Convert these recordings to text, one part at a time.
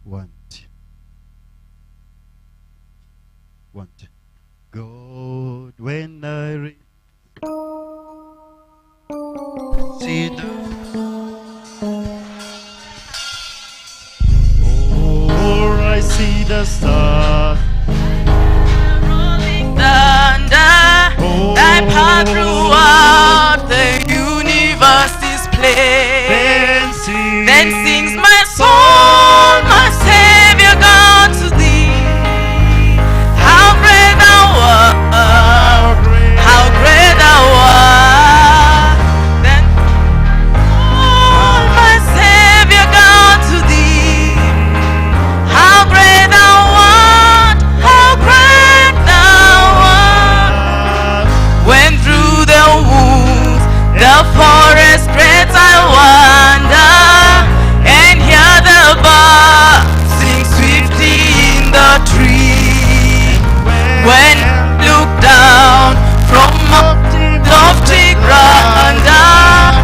1, 2. 1, 2. God, when I see the oh, I see the star rolling thunder, oh, thy path throughout the universe display. Then Then sings my soul, my Savior God to thee. How great thou art, how great thou art. Then oh, my Savior God to thee. How great thou art, how great thou art. When through the woods, the forest great I wander, and hear the bird sing sweetly in the tree. When look down from lofty grandeur,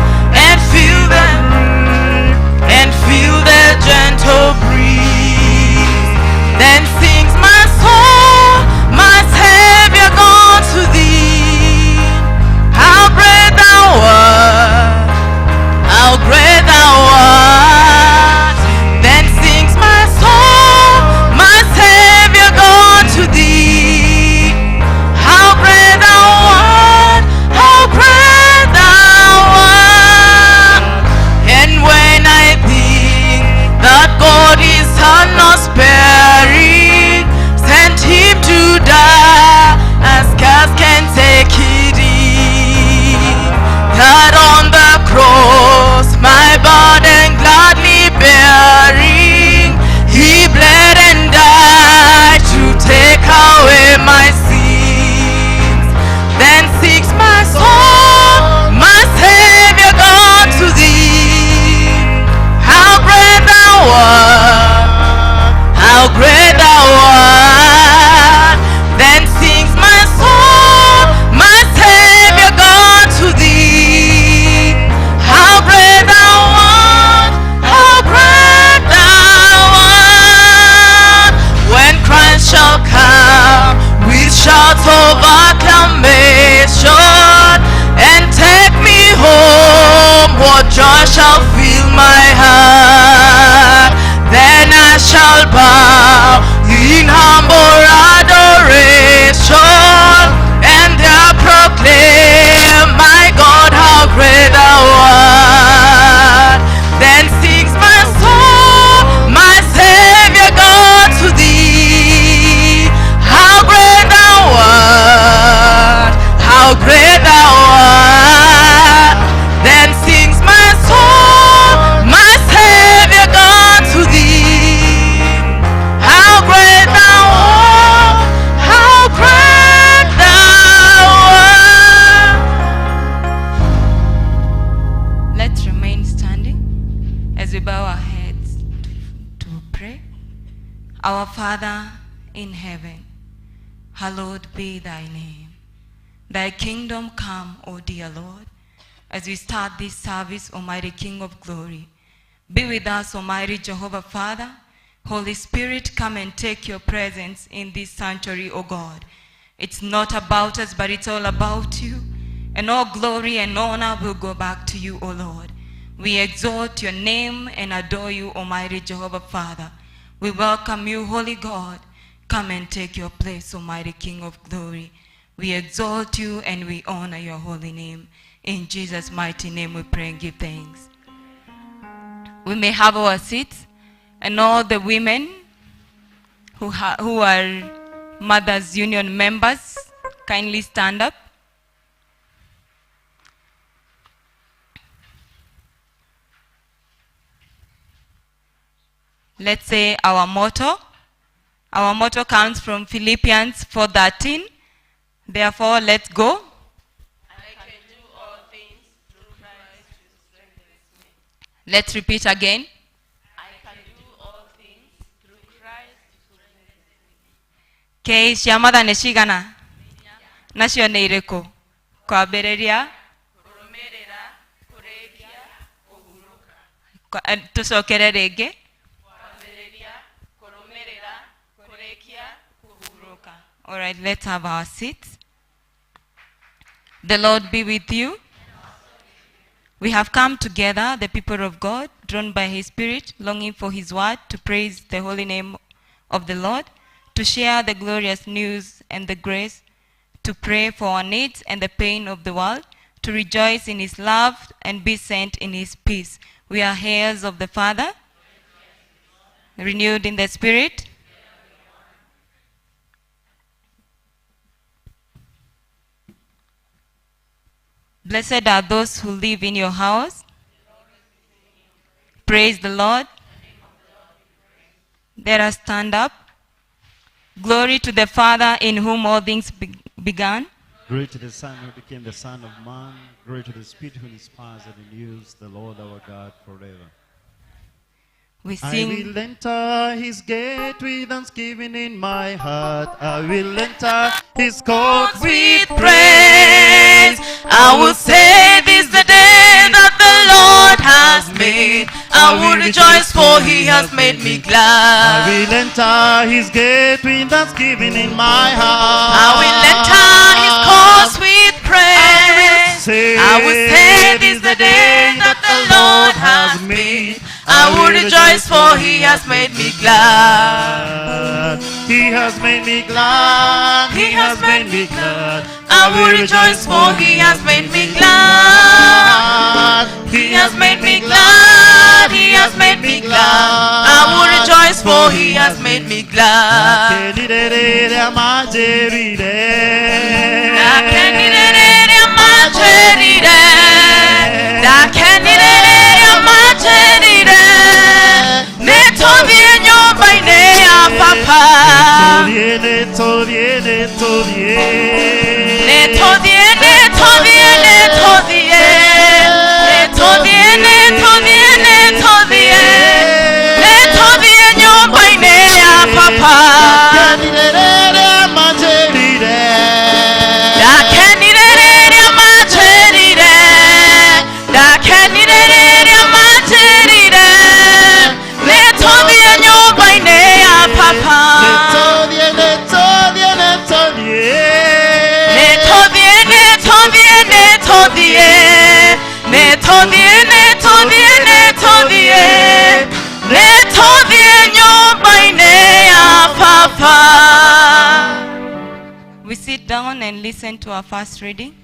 and feel the gentle breeze, then sings my soul, my Savior God to thee. How great thou art, how great thou art. Then sings my soul, my Savior God to thee. How great thou art, how great thou art. And when I think that God his Son not sparing, sent him to die, as scarce can take it in, that on the cross my burden gladly bearing, he bled and died to take away my sins. Then sings my soul, my Savior God to thee. How great thou art, how great thou art. Then sings my soul, my Savior God to thee. How great thou art, how great thou art. When Christ shall come with shouts of acclamation and take me home, what joy shall fill my heart. Then I shall bow in humble adoration and there proclaim, my God, how great thou art. Then sings my soul, my Savior God to thee. How great thou art, how great thou art. Then sings my soul, my Savior God to thee. How great thou art, how great thou art. Let's remain standing as we bow our heads to pray. Our Father in heaven, hallowed be thy name. Thy kingdom come, O dear Lord. As we start this service, Almighty King of glory, be with us, Almighty Jehovah Father. Holy Spirit, come and take your presence in this sanctuary, O God. It's not about us, but it's all about you. And all glory and honor will go back to you, O Lord. We exalt your name and adore you, Almighty Jehovah Father. We welcome you, Holy God. Come and take your place, Almighty King of glory. We exalt you and we honor your holy name. In Jesus' mighty name we pray and give thanks. We may have our seats, and all the women who are Mothers Union members, kindly stand up. Let's say our motto. Our motto comes from Philippians 4:13. Therefore, let's go. I can do all things through Christ who strengthens me. Let's repeat again. I can do all things through Christ who strengthens me. K cia mother nĩ cigana? Nacio nĩ irĩkũ? Kwambĩrĩria, Kũrũmĩrĩra, kũrĩkia, kũhurũka. Tũcokere rĩngĩ. Kwambĩrĩria, All right, let's have our seats. The Lord be with you. We have come together, the people of God, drawn by His Spirit, longing for His word, to praise the holy name of the Lord, to share the glorious news and the grace, to pray for our needs and the pain of the world, to rejoice in His love and be sent in His peace. We are heirs of the Father, renewed in the Spirit. Blessed are those who live in your house. Praise the Lord. Let us stand up. Glory to the Father in whom all things began. Glory to the Son who became the Son of Man. Glory to the Spirit who inspires and renews, the Lord our God forever. We sing. I will enter His gate with thanksgiving in my heart. I will enter His court with praise. I will say, this is the day that the Lord has made. I will rejoice, for He has made me glad. I will enter His gate with thanksgiving in my heart. I will enter His courts with praise. I will say, this is the day that the Lord has made. I will rejoice, for He has made me glad. He has made me glad. He has made me glad. I will rejoice, for He has made me glad. He has made me glad. He has made me glad. I will rejoice, for He has made me glad. We sit down and listen to our first reading.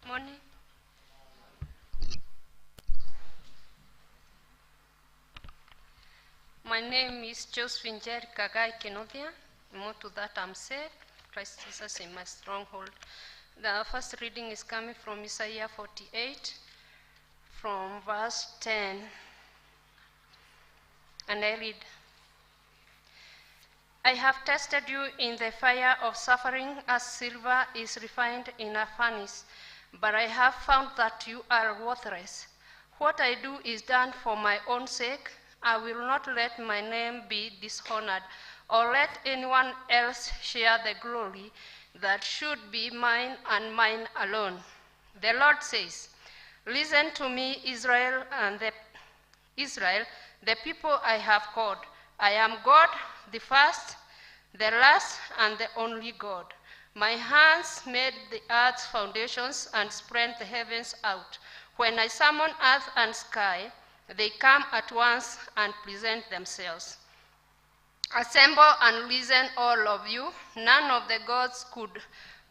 Morning. My name is Josephine Jerry Kagai Kenodia. More to that I'm saved. Christ Jesus in my stronghold. The first reading is coming from Isaiah 48, from verse 10. And I read, I have tested you in the fire of suffering as silver is refined in a furnace, but I have found that you are worthless. What I do is done for my own sake. I will not let my name be dishonored or let anyone else share the glory that should be mine and mine alone. The Lord says, listen to me, Israel, and the people I have called. I am God, the first, the last, and the only God. My hands made the earth's foundations and spread the heavens out. When I summon earth and sky, they come at once and present themselves. Assemble and listen, all of you. None of the gods could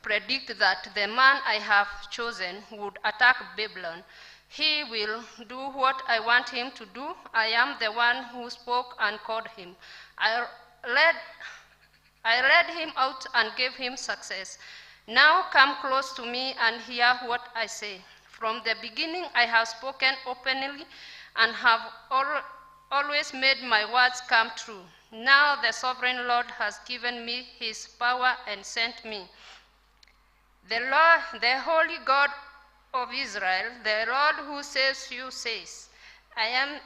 predict that the man I have chosen would attack Babylon. He will do what I want him to do. I am the one who spoke and called him. I led him out and gave him success. Now come close to me and hear what I say. From the beginning I have spoken openly and have always made my words come true. Now the sovereign Lord has given me his power and sent me. The Lord, the holy God of Israel, the Lord who saves you says, I am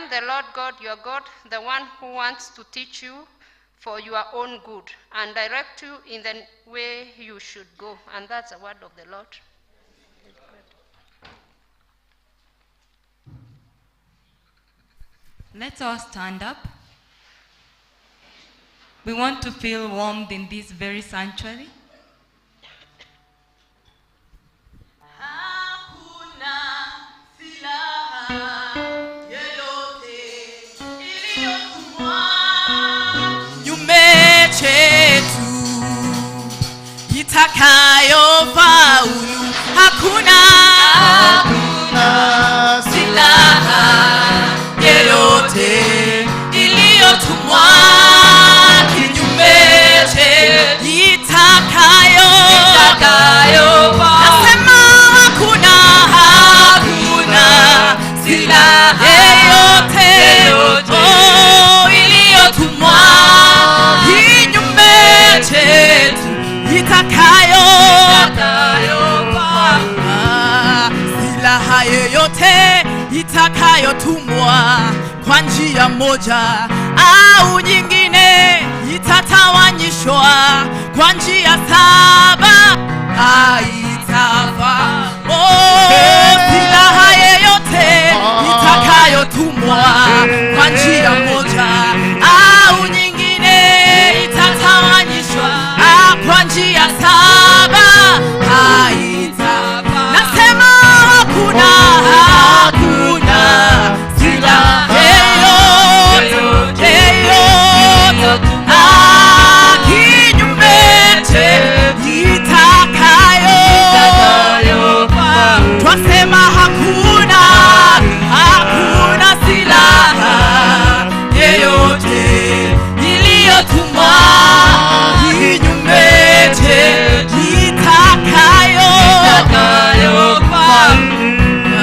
the Lord God, your God, the one who wants to teach you for your own good and direct you in the way you should go. And that's the word of the Lord. Let's all stand up. We want to feel warmed in this very sanctuary. Hakuna silaha yeyote iliyotumwa kinyume chetu itakayofaulu. Hakuna silaha yeyote iliyotumwa kinyume chetu itakayo. Nasema hakuna silaha yeyote iliyotumwa kinyume chetu itakayo. Silaha yeyote itakayotumwa kwa njia moja au nyingine itatawanyishwa kwa njia saba, haitafa. Silaha yeyote itakayotumwa kwa njia moja au nyingine itatawanyishwa kwa njia saba, haitafa. Nasema hakuna silaha yeyote kinyume chetu itakayo. Twasema hakuna silaha yeyote iliyotumwa kinyume chetu itakayo.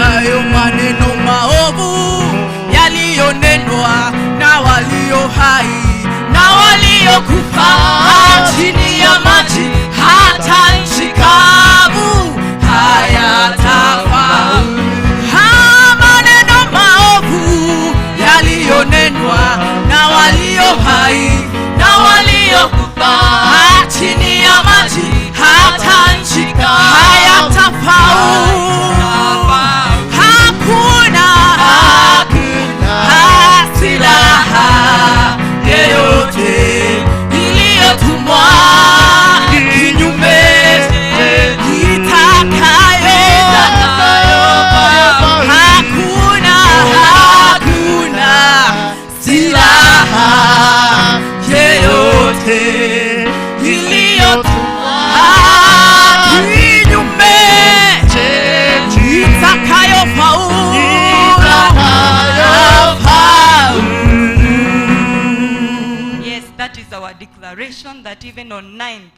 Hayo maneno maovu yaliyonenwa na walio hai na waliokufa chini ya maji hata nchi kavu hayatafaulu. Maneno maovu yaliyonenwa na walio hai na waliokufa chini ya maji hata nchi kavu hayatafaulu. Hakuna silaha yeyote iliyotumwa kinyume itakayo. Hakuna silaha yeyote iliyotumwa kinyume itakayofaulu. Yes, that is our declaration that even on 9th,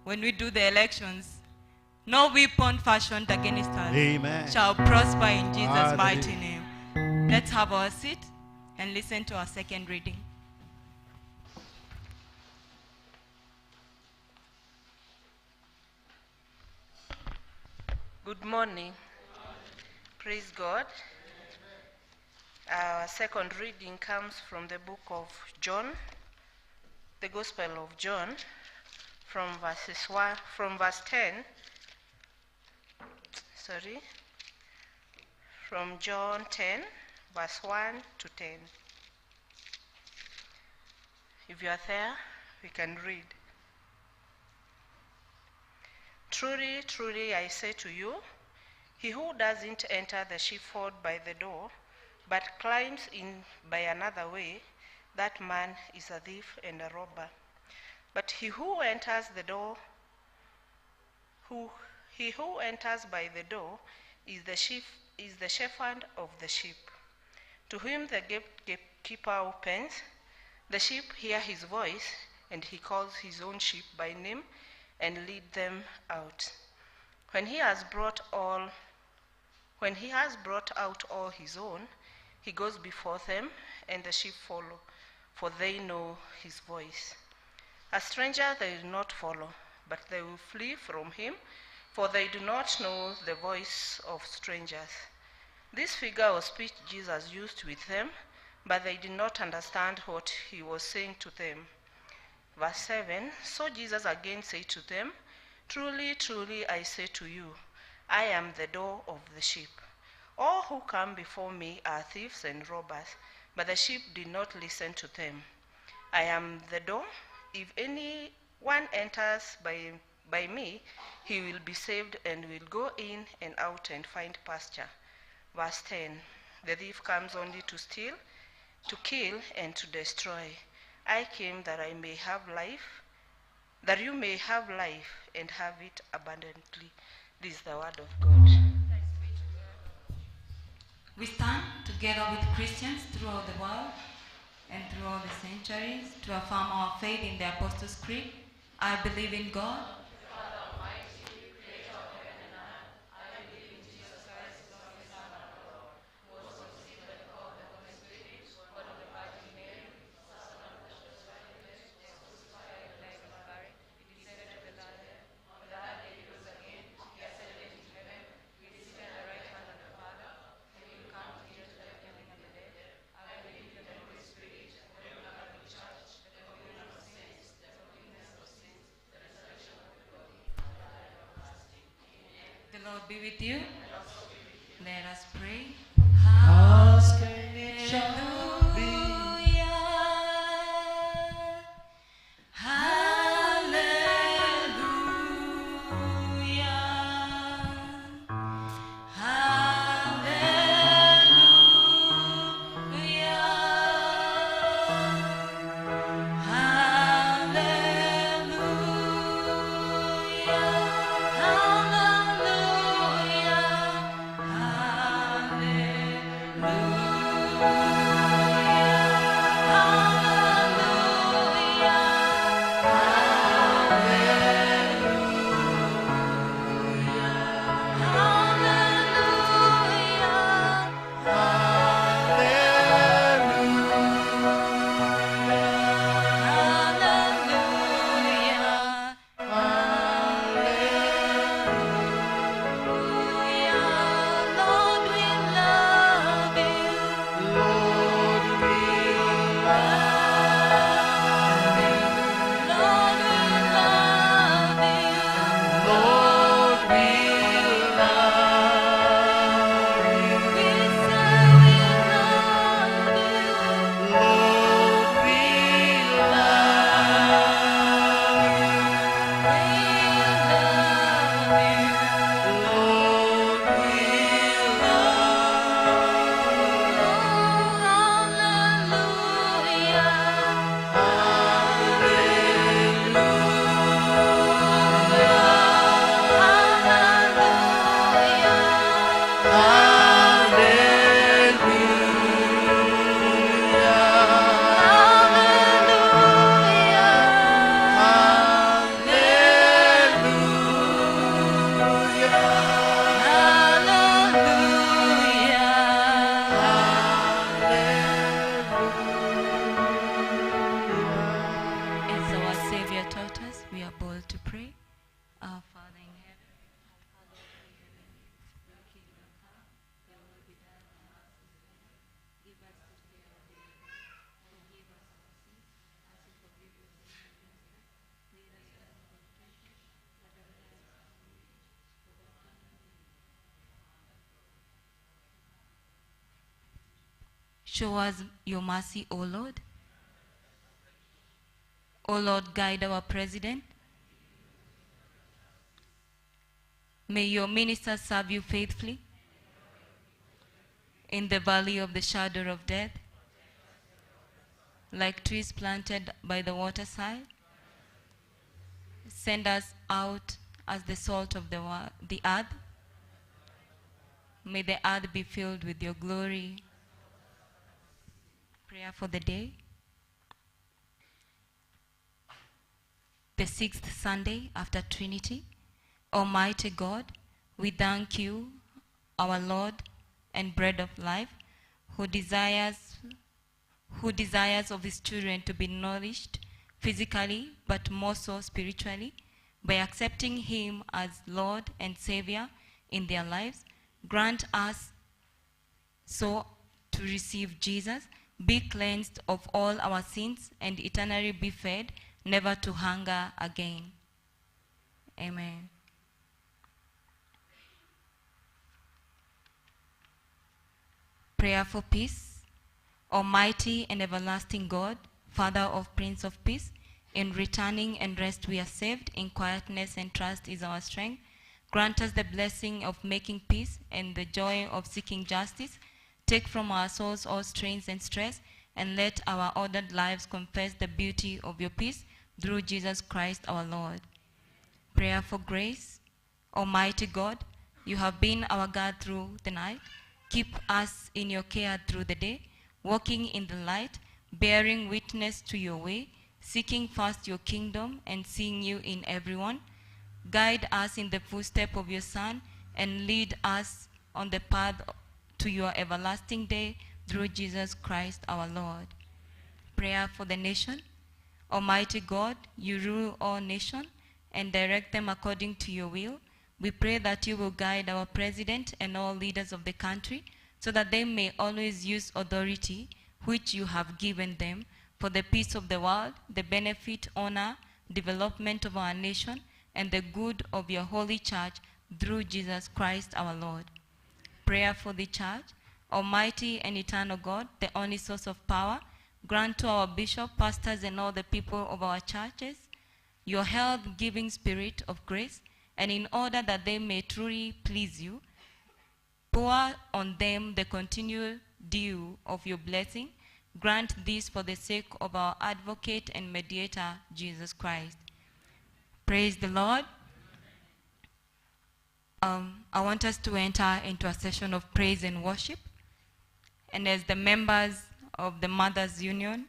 when we do the elections, no weapon fashioned against us Amen. Shall prosper in Jesus' Hallelujah. mighty name. Let's have our seat and listen to our second reading. Good morning. Praise God. Our second reading comes from the book of John, the Gospel of John, from verse 10. Sorry. From John 10, verse 1 to 10. If you are there, we can read. Truly, truly, I say to you, he who doesn't enter the sheepfold by the door, but climbs in by another way, that man is a thief and a robber. But he who enters the door, he who enters by the door is the shepherd of the sheep. To whom the gatekeeper opens, the sheep hear his voice, and he calls his own sheep by name and lead them out. When he has brought out all his own, he goes before them, and the sheep follow, for they know his voice. A stranger they will not follow, but they will flee from him, for they do not know the voice of strangers. This figure of speech Jesus used with them, but they did not understand what he was saying to them. Verse 7, so Jesus again said to them, "Truly, truly, I say to you, I am the door of the sheep. All who come before me are thieves and robbers, but the sheep did not listen to them. I am the door. If anyone enters by me, he will be saved and will go in and out and find pasture." Verse 10, the thief comes only to steal, to kill, and to destroy. I came that I may have life, that you may have life and have it abundantly. This is the word of God. We stand together with Christians throughout the world and through all the centuries to affirm our faith in the Apostles' Creed. I believe in God, the Father Almighty, creator of heaven and earth. I believe in Jesus Christ, his only Son, our Lord, who was conceived by the power of the Holy Spirit, born of the Virgin Mary, suffered under Pontius Pilate, was crucified, died, and buried. He descended to the land. On the third day he rose again. He ascended into heaven. He is seated at the right hand of the Father. He will come to judge the living and the dead. I believe in the Holy Spirit, the Catholic Church, the communion of saints, the forgiveness of sins, the resurrection of the body, and the life everlasting. Amen. The Lord be with you. Let us pray. Ask and it shall be. Hallelujah. Hallelujah. Hallelujah. Show us your mercy, O Lord. O Lord, guide our president. May your ministers serve you faithfully in the valley of the shadow of death, like trees planted by the waterside. Send us out as the salt of the earth. May the earth be filled with your glory. Prayer for the day. The sixth Sunday after Trinity. Almighty God, we thank you, our Lord and bread of life, who desires of his children to be nourished physically, but more so spiritually, by accepting him as Lord and Savior in their lives. Grant us so to receive Jesus, be cleansed of all our sins, and eternally be fed never to hunger again. Amen. Prayer for peace. Almighty and everlasting God, Father of Prince of Peace, in returning and rest we are saved, in quietness and trust is our strength. Grant us the blessing of making peace and the joy of seeking justice. Take from our souls all strains and stress, and let our ordered lives confess the beauty of your peace through Jesus Christ our Lord. Prayer for grace. Almighty God, you have been our guard through the night. Keep us in your care through the day, walking in the light, bearing witness to your way, seeking first your kingdom and seeing you in everyone. Guide us in the footsteps of your Son and lead us on the path to your everlasting day through Jesus Christ our Lord. Prayer for the nation. Almighty God, you rule all nations and direct them according to your will. We pray that you will guide our president and all leaders of the country so that they may always use authority which you have given them for the peace of the world, the benefit, honor, development of our nation, and the good of your holy church through Jesus Christ our Lord. Prayer for the church. Almighty and eternal God, the only source of power, grant to our bishop, pastors, and all the people of our churches your health-giving spirit of grace, and in order that they may truly please you, pour on them the continual dew of your blessing. Grant this for the sake of our advocate and mediator, Jesus Christ. Praise the Lord. I want us to enter into a session of praise and worship. And as the members of the Mothers Union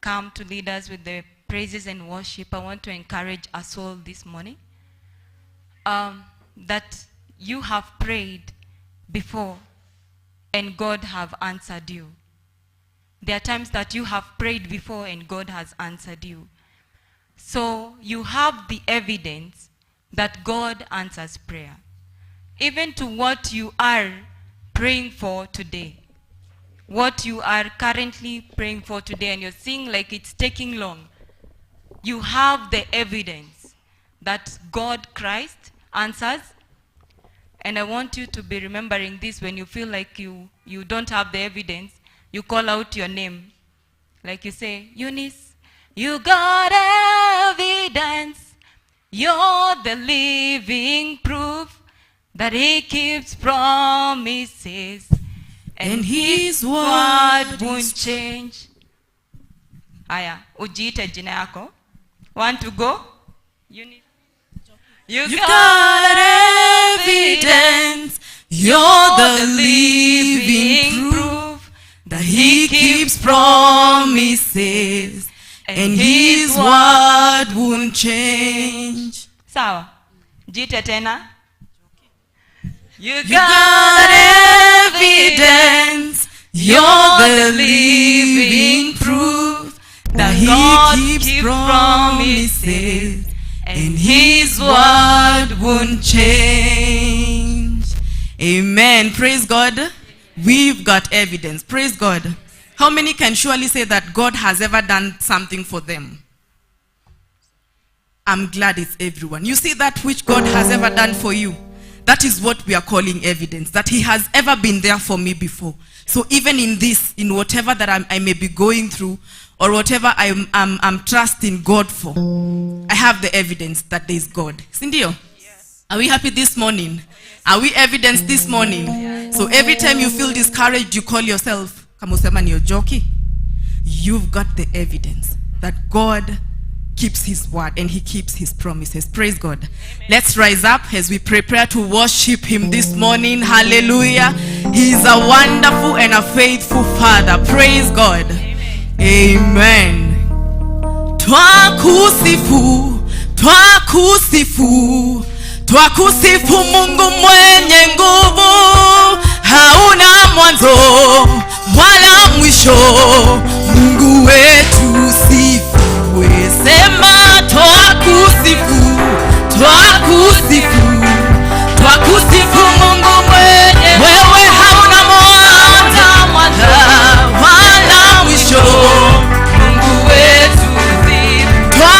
come to lead us with the praises and worship, I want to encourage us all this morning that you have prayed before and God have answered you. There are times that you have prayed before and God has answered you. So you have the evidence that God answers prayer. Even to what you are praying for today. What you are currently praying for today and you're seeing like it's taking long. You have the evidence that God Christ answers. And I want you to be remembering this when you feel like you don't have the evidence. You call out your name. Like you say, Eunice, you got evidence. You're the living proof that he keeps promises. And his word won't change. Aya, ujiite jina yako. Want to go? Eunice. You got evidence. You're the living proof that he keeps promises and his word won't change. Sawa. Jiite tena. You got evidence. You're the living proof that he keeps promises and his word won't change. Amen. Praise God. We've got evidence. Praise God. How many can surely say that God has ever done something for them? I'm glad it's everyone. You see that which God has ever done for you. That is what we are calling evidence, that he has ever been there for me before. So even in this, in whatever that I may be going through, or whatever I'm trusting God for, I have the evidence that there is God. Sindio? Yes. Are we happy this morning? Are we evidence this morning? Yes. So every time you feel discouraged, you call yourself, kama usema ni ojoki. You've got the evidence that God keeps his word and he keeps his promises. Praise God. Amen. Let's rise up as we prepare to worship him this morning. Hallelujah. He is a wonderful and a faithful Father. Praise God. Amen. Amen. Twakusifu, twakusifu, twakusifu Mungu mwenye nguvu. Hauna mwanzo wala mwisho. Mungu wetu sifu. Sema twakusifu, twakusifu, twakusifu Mungu mwenye. Wewe hauna mwanzo wala mwisho. Mungu wetu sifu.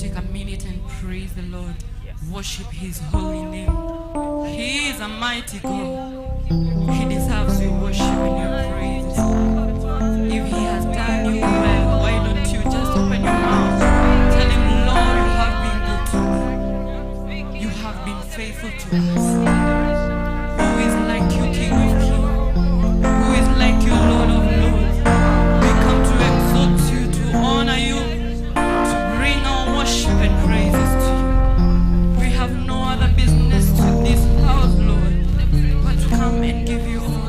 Take a minute and praise the Lord. Worship His holy name. He is a mighty God. He deserves your worship and your praise. If He has done you well, why don't you just open your mouth? Tell Him, Lord, you have been good to me. You have been faithful to us. Who is like you, King of Kings? Who is like you, Lord of Lords? We come to exalt you, to honor you, to bring our worship and praises to you. We have no other business to this house, Lord, but to come and give you all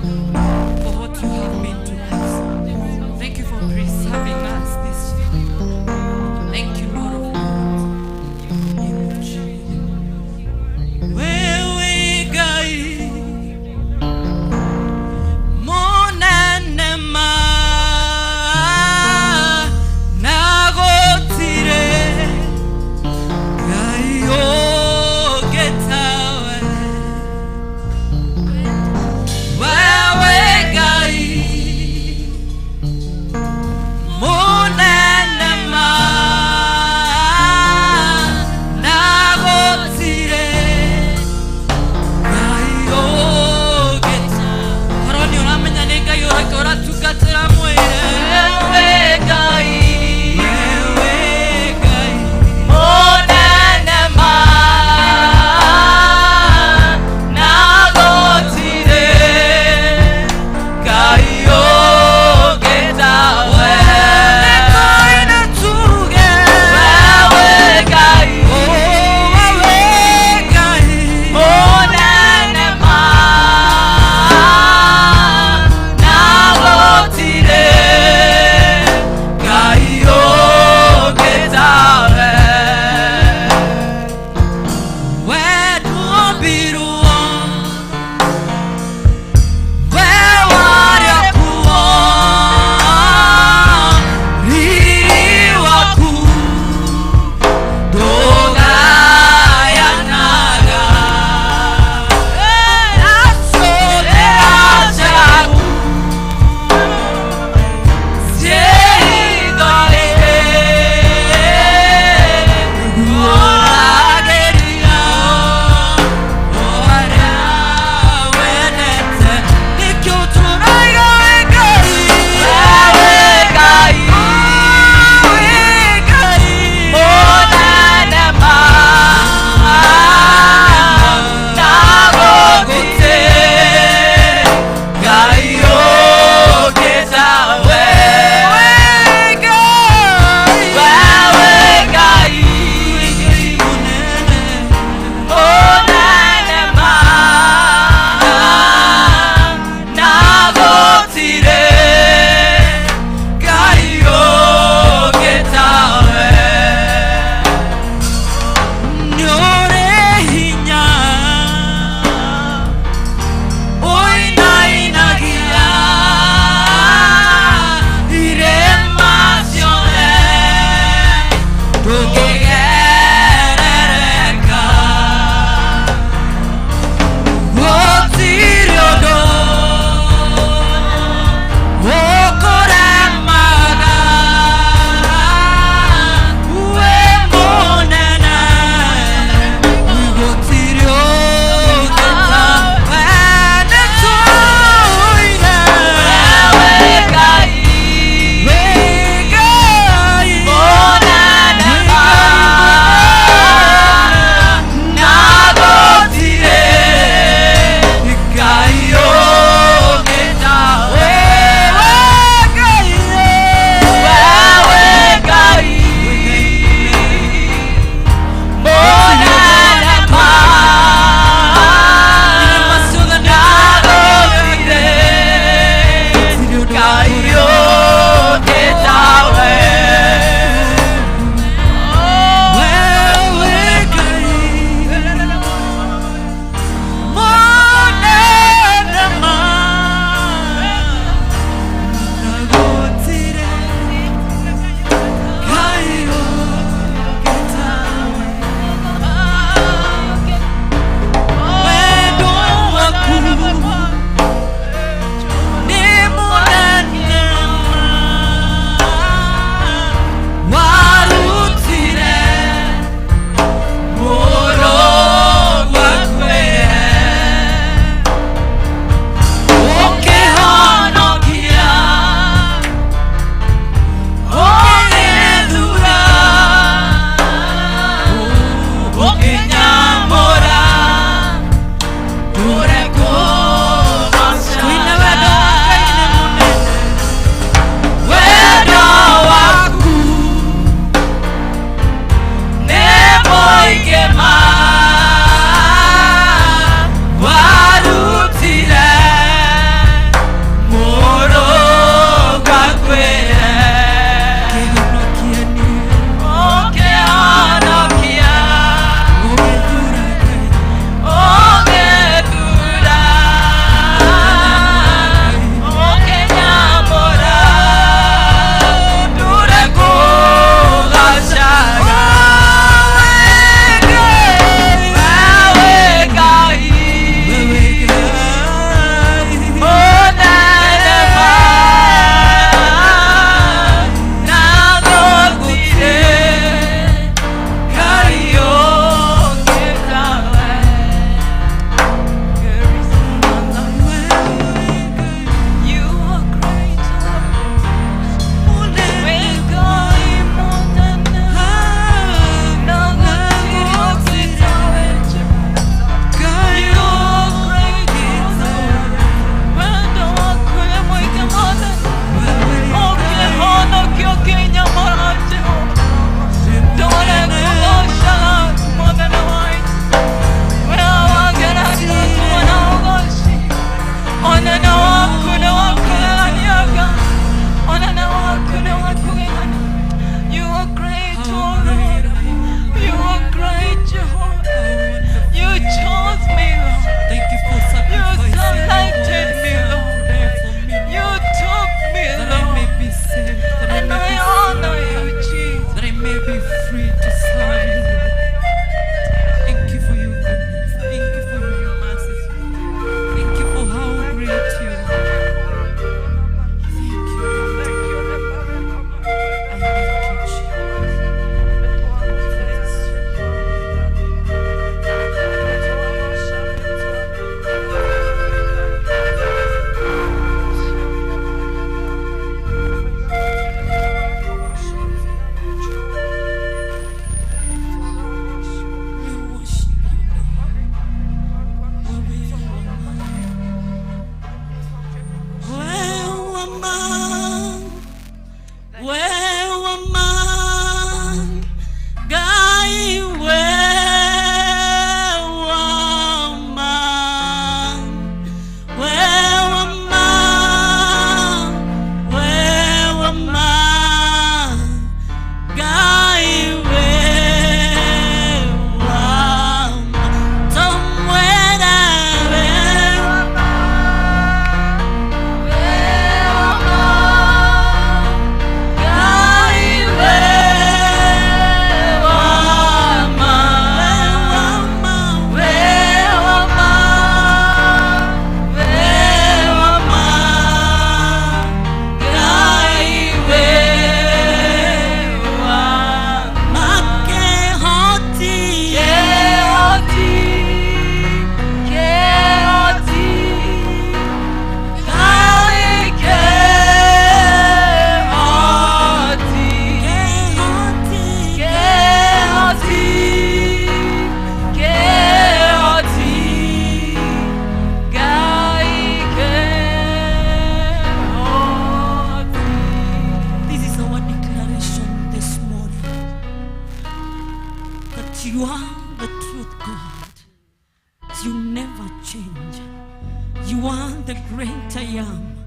That you are the truth, God. You never change. You are the great I am.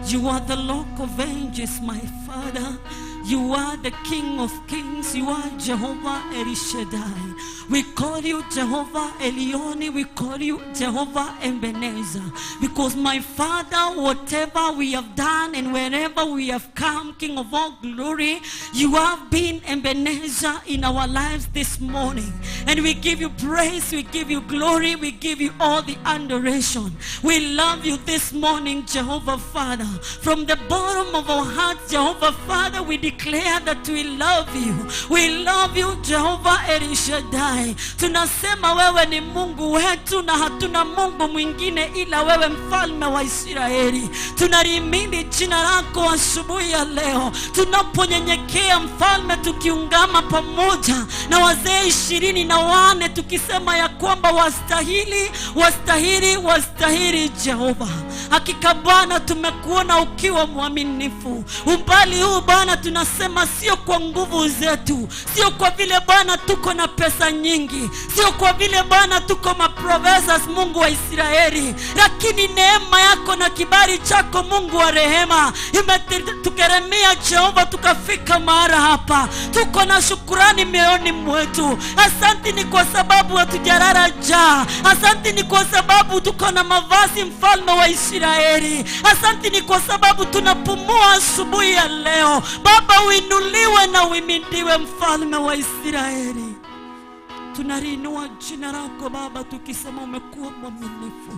You are the Rock of Ages, my Father. You are the King of Kings. You are Jehovah El Shaddai. We call you Jehovah Elioni. We call you Jehovah Ebenezer. Because my Father, whatever we have done and wherever we have come, King of all glory, you have been Ebenezer in our lives this morning. And we give you praise, we give you glory, we give you all the adoration. We love you this morning, Jehovah Father. From the bottom of our hearts, Jehovah Father, we declare that we love you. We love you, Jehovah El Shaddai. Tunasema wewe ni Mungu wetu na hatuna Mungu mwingine ila wewe, mfalme wa Israeli. Tunalihimidi jina lako asubuhi ya leo, tunaponyenyekea mfalme, tukiungama pamoja na wazee 24 tukisema ya kwamba wastahili, wastahili, wastahili Jehova. Hakika Bwana, tumekuona ukiwa mwaminifu. Umbali huu Bwana, tunasema sio kwa nguvu zetu, sio kwa vile Bwana tuko na pesa nyingi, sio kwa vile Bwana tuko maprofessors, Mungu wa Israeli, lakini neema yako na kibali chako, Mungu wa rehema, imetukeremia Jehova, tukafika mahali hapa. Tuko na shukurani mioyoni mwetu. Asante ni kwa sababu hatujalala njaa. Asante ni kwa sababu tuko na mavazi, mfalme wa Israeli. Asante ni kwa sababu tunapumua asubuhi ya leo. Baba, uinuliwe na uhimidiwe, mfalme wa Israeli. Tunaliinua jina lako Baba, tukisema umekuwa mwaminifu,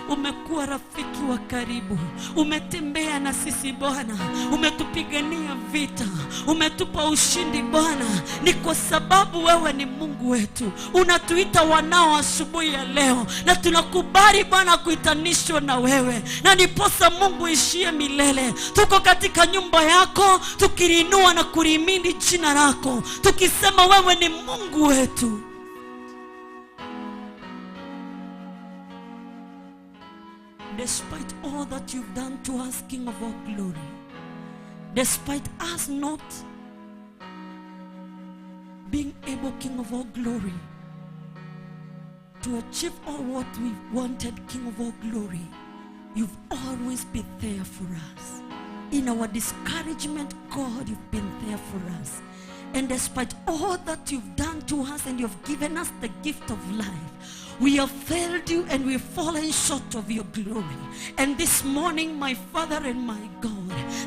umekuwa rafiki wa karibu, umetembea na sisi Bwana, umetupigania vita, umetupa ushindi Bwana. Ni kwa sababu wewe ni Mungu wetu, unatuita wanao asubuhi ya leo, na tunakubali Bwana kuitanishwa na wewe, na ndiposa Mungu ishie milele. Tuko katika nyumba yako tukiliinua na kulihimidi jina lako, tukisema wewe ni Mungu wetu. Despite all that you've done to us, King of all glory, despite us not being able, King of all glory, to achieve all what we wanted, King of all glory, you've always been there for us. In our discouragement, God, you've been there for us. And despite all that you've done to us and you've given us the gift of life, we have failed you and we've fallen short of your glory. And this morning, my Father and my God,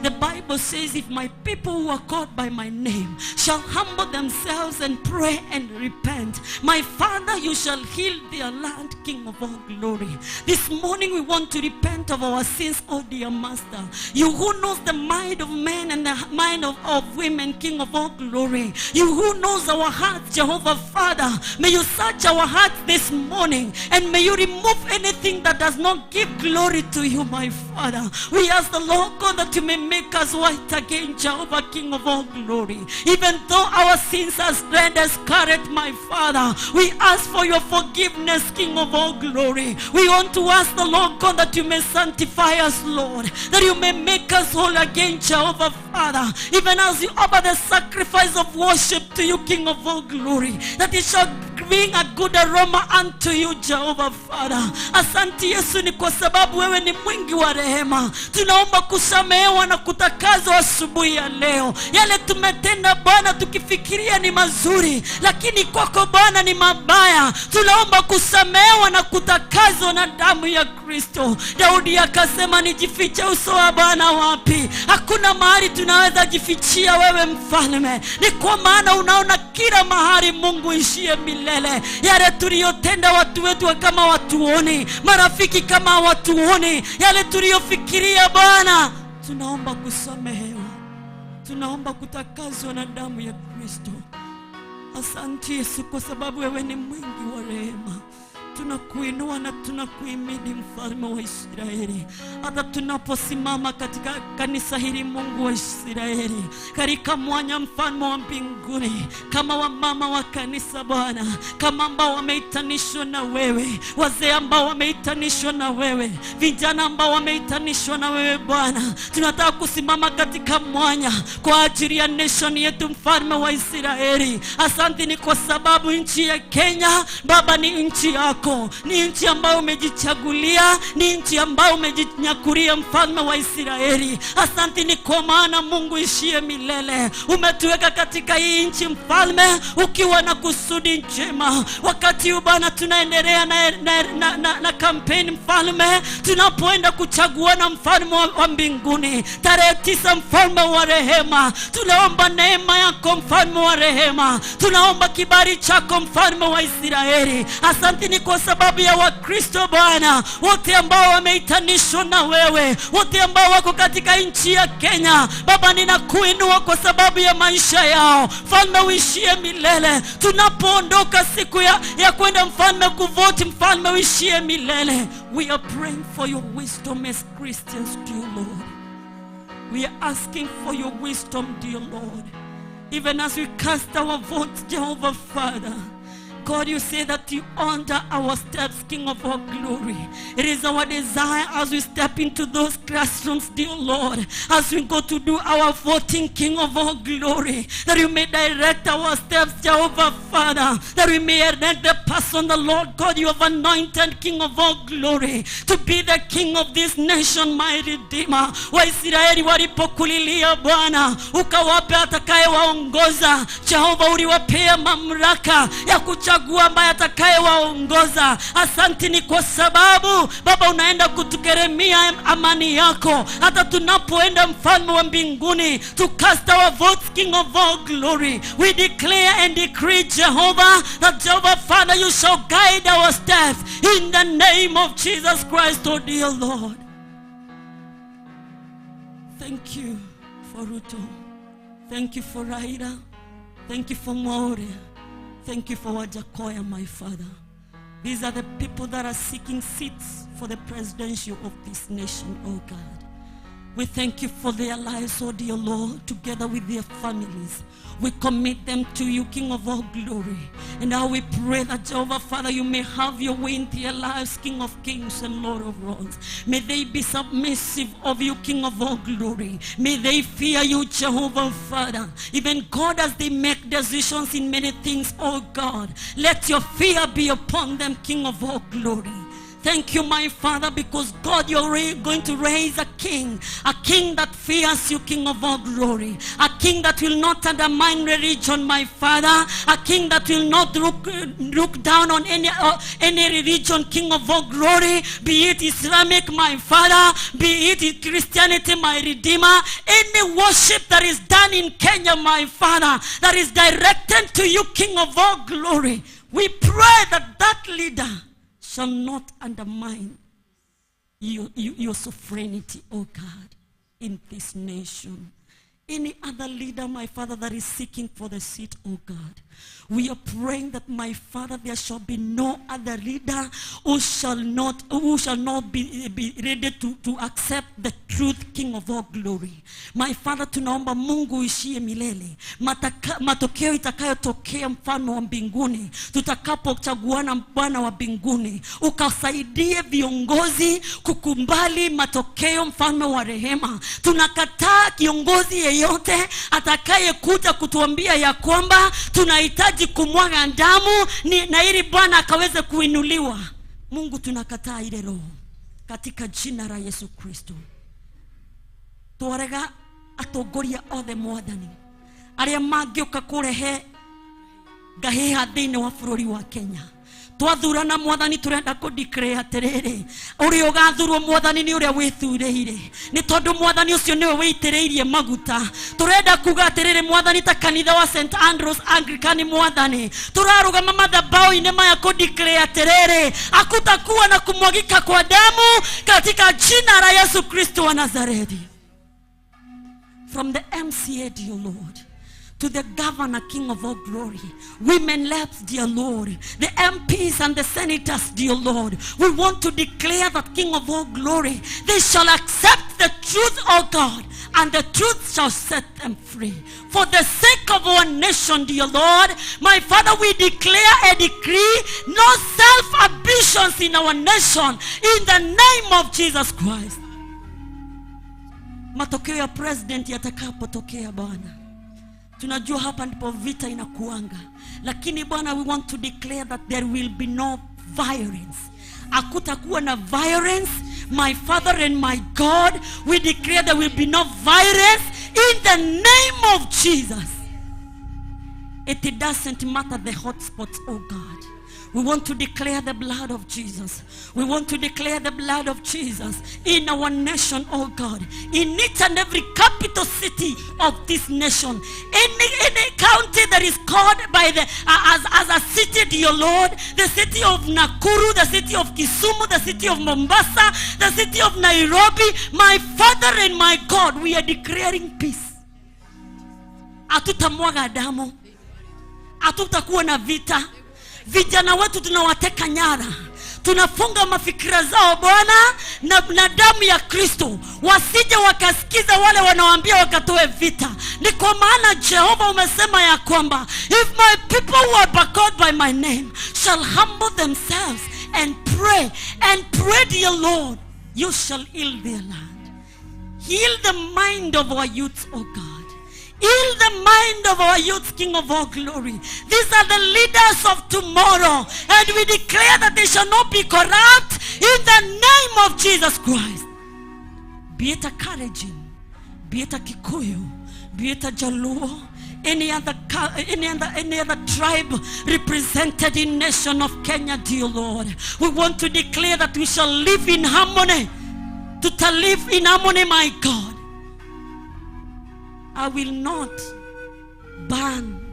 the Bible says, if my people who are called by my name shall humble themselves and pray and repent, my Father, you shall heal their land, King of all glory. This morning, we want to repent of our sins, oh dear Master. You who knows the mind of men and the mind of women, King of all glory. You who knows our hearts, Jehovah Father, may you search our hearts this morning and may you remove anything that does not give glory to you, my Father. We ask the Lord God that you may make us white again, Jehovah, King of all glory. Even though our sins are red as scarlet, my Father, we ask for your forgiveness, King of all glory. We want to ask the Lord God that you may sanctify us, Lord, that you may make us whole again, Jehovah Father, even as you offer the sacrifice of worship to you, King of all glory, that it shall bring a good aroma unto you, Jehovah Father. Asante Yesu ni kwa sababu wewe ni mwingi wa rehema. Tunaomba kusamehewa na kutakazwa asubuhi ya leo. Yale tumetenda Bwana tukifikiria ni mazuri, lakini kwako Bwana ni mabaya. Tunaomba kusamehewa na kutakazwa na damu ya Kristo. Daudi akasema, nijifiche uso wa Bwana wapi? Hakuna mahali tunaweza jifichia wewe mfalme. Ni kwa maana unaona kila mahali, Mungu ishie milele. Yale tuliyotenda watu wetu kama watuoni, marafiki kama watuoni, yale tuliyofikiria Bwana, tunaomba kusamehewa, tunaomba kutakazwa na damu ya Kristo. Asante Yesu kwa sababu wewe ni mwingi wa rehema. Tunakuinua na tunakuhimidi, Mfalme wa Israeli. Hata tunaposimama katika kanisa hili, Mungu wa Israeli, katika mwanya, Mfalme wa mbinguni, kama wamama wa kanisa Bwana, kama ambao wameitanishwa na wewe, wazee ambao wameitanishwa na wewe, vijana ambao wameitanishwa na wewe Bwana, tunataka kusimama katika mwanya kwa ajili ya nation yetu, Mfalme wa Israeli. Asante ni kwa sababu nchi ya Kenya, Baba, ni nchi yako, ni nchi ambayo umejichagulia, ni nchi ambayo umejinyakulia, Mfalme wa Israeli. Asante ni kwa maana, Mungu ishie milele, umetuweka katika hii nchi, Mfalme, ukiwa na kusudi njema. Wakati huu Bwana tunaendelea na kampeni, Mfalme, tunapoenda kuchaguana mfalme wa mbinguni tarehe 9, Mfalme wa rehema, tunaomba neema yako, Mfalme wa rehema, tunaomba kibali chako, Mfalme wa Israeli. Asante ni kwa sababu ya Wakristo Bwana wote ambao wameitanishwa na wewe, wote ambao wako katika nchi ya Kenya. Baba, ninakuinua kwa sababu ya maisha yao, Mfalme uishie milele. Tunapoondoka siku ya kwenda, Mfalme, kuvote, Mfalme uishie milele. We are praying for your wisdom as Christians, dear Lord. We are asking for your wisdom, dear Lord. Even as we cast our votes, Jehovah Father. God, you say that you order our steps, King of all glory. It is our desire as we step into those classrooms, dear Lord, as we go to do our voting, King of all glory, that you may direct our steps, Jehovah Father, that we may elect the person, the Lord God, you have anointed, King of all glory, to be the King of this nation, my Redeemer. Waisraeli walipokulilia Bwana, ukawape atakayewaongoza. Jehova, uliwapea mamlaka ya kuchagua ambaye atakayewaongoza. Asante ni kwa sababu, Baba, unaenda kutukeremia amani yako hata tunapoenda, Mfalme wa mbinguni, to cast our votes, King of all glory. We declare and decree, Jehovah, that, Jehovah Father, you shall guide our steps in the name of Jesus Christ, oh dear Lord. Thank you for Ruto. Thank you for Raila. Thank you for Mwaure. Thank you for Wajackoyah, my father. These are the people that are seeking seats for the presidency of this nation, oh God. We thank you for their lives, oh dear Lord, together with their families. We commit them to you, King of all glory. And now we pray that, Jehovah Father, you may have your way in their lives, King of kings and Lord of lords. May they be submissive of you, King of all glory. May they fear you, Jehovah Father. Even God, as they make decisions in many things, oh God, let your fear be upon them, King of all glory. Thank you, my Father, because God, you're going to raise a king that fears you, King of all glory, a king that will not undermine religion, my Father, a king that will not look down on any religion, King of all glory, be it Islamic, my Father, be it Christianity, my Redeemer, any worship that is done in Kenya, my Father, that is directed to you, King of all glory. We pray that that leader shall not undermine your sovereignty, oh God, in this nation. Any other leader, my Father, that is seeking for the seat, oh God, we are praying that, my Father, there shall be no other leader who shall not be ready to accept the truth, King of all glory. My Father, tunaomba, Mungu uishie milele, matokeo itakayotokea, Mfalme wa mbinguni, tutakapochaguana, Bwana wa mbinguni, ukasaidie viongozi kukubali matokeo, Mfalme wa rehema. Tunakataa kiongozi yeyote atakayekuja kutuambia ya kwamba tunahitaji kumwaga damu na ili Bwana akaweze kuinuliwa. Mungu, tunakataa ile roho katika jina la Yesu Kristo. Twarega atongoria othe, Mwathani, arĩa mangĩũka kũrehe ngahĩha thĩinĩ wa bũrũri wa Kenya. Twathurana, Mwathani, turenda kũ-declare atĩrĩrĩ, ũrĩa ũgathurwo, Mwathani, nĩ ũrĩa wĩthurĩire, nĩ tondũ Mwathani ũcio nĩwe wĩitĩrĩirie maguta. Tũrenda kuga atĩrĩrĩ, Mwathani, ta kanitha wa St Andrews Anglican, Mwathani, tũrarũgama madhabahu-inĩ maya kũ-declare atĩrĩrĩ, hakutakuwa na kumwagika kwa damu katika jina la Yesu Kristo wa Nazareti. From the MCA, dear Lord, To the governor, King of all glory, women reps, dear Lord, the MPs and the senators, dear Lord, we want to declare that, King of all glory, they shall accept the truth, O God, and the truth shall set them free. For the sake of our nation, dear Lord, my Father, we declare a decree, no self-ambitions in our nation, in the name of Jesus Christ. Matokeo ya president yatakapotokea, Bwana, tunajua hapa ndipo vita inakuanga, lakini Bwana, we want to declare that there will be no violence. Hakutakuwa na violence. My Father and my God, we declare there will be no violence in the name of Jesus. It doesn't matter the hotspots, oh God. We want to declare the blood of Jesus. We want to declare the blood of Jesus in our nation, oh God. In each and every capital city of this nation. Any county that is called by the as a city, dear Lord. The city of Nakuru, the city of Kisumu, the city of Mombasa, the city of Nairobi. My Father and my God, we are declaring peace. Hatutamwaga damu. Hatutakuwa na vita. Vijana wetu tunawateka nyara, tunafunga mafikira zao, Bwana, na damu ya Kristo, wasije wakasikiza wale wanaoambia wakatoe vita. Ni kwa maana Jehova umesema ya kwamba, "If my people who are called by my name shall humble themselves and pray and pray, dear Lord, you shall heal their land." Heal the mind of our youth, oh God. Heal the mind of our youth, King of all glory. These are the leaders of tomorrow. And we declare that they shall not be corrupt in the name of Jesus Christ. Be it a Kalenjin, be it a Kikuyu, be it a Jaluo, any other tribe represented in nation of Kenya, dear Lord. We want to declare that we shall live in harmony. To live in harmony, my God. I will not burn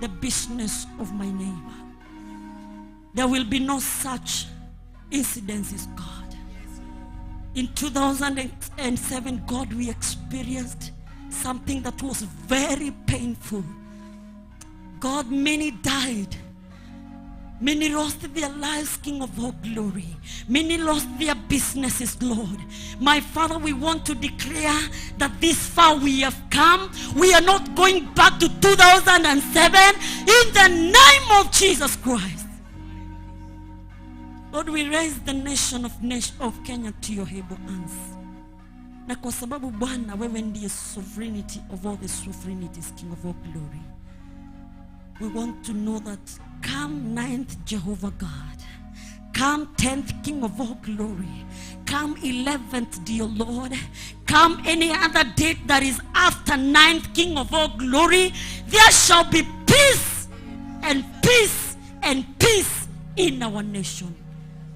the business of my neighbor. There will be no such incidences, God. In 2007, God, we experienced something that was very painful. God, many died. Many lost their lives, King of all glory. Many lost their businesses, Lord. My Father, we want to declare that this far we have come. We are not going back to 2007 in the name of Jesus Christ. Lord, we raise the nation of Kenya to your able hands. Na kwa sababu, Bwana, wewe ndiye sovereignty of all the sovereignties, King of all glory. We want to know that come ninth, Jehovah God, come 10th, King of all glory, come 11th, dear Lord, come any other date that is after ninth, King of all glory, there shall be peace and peace and peace in our nation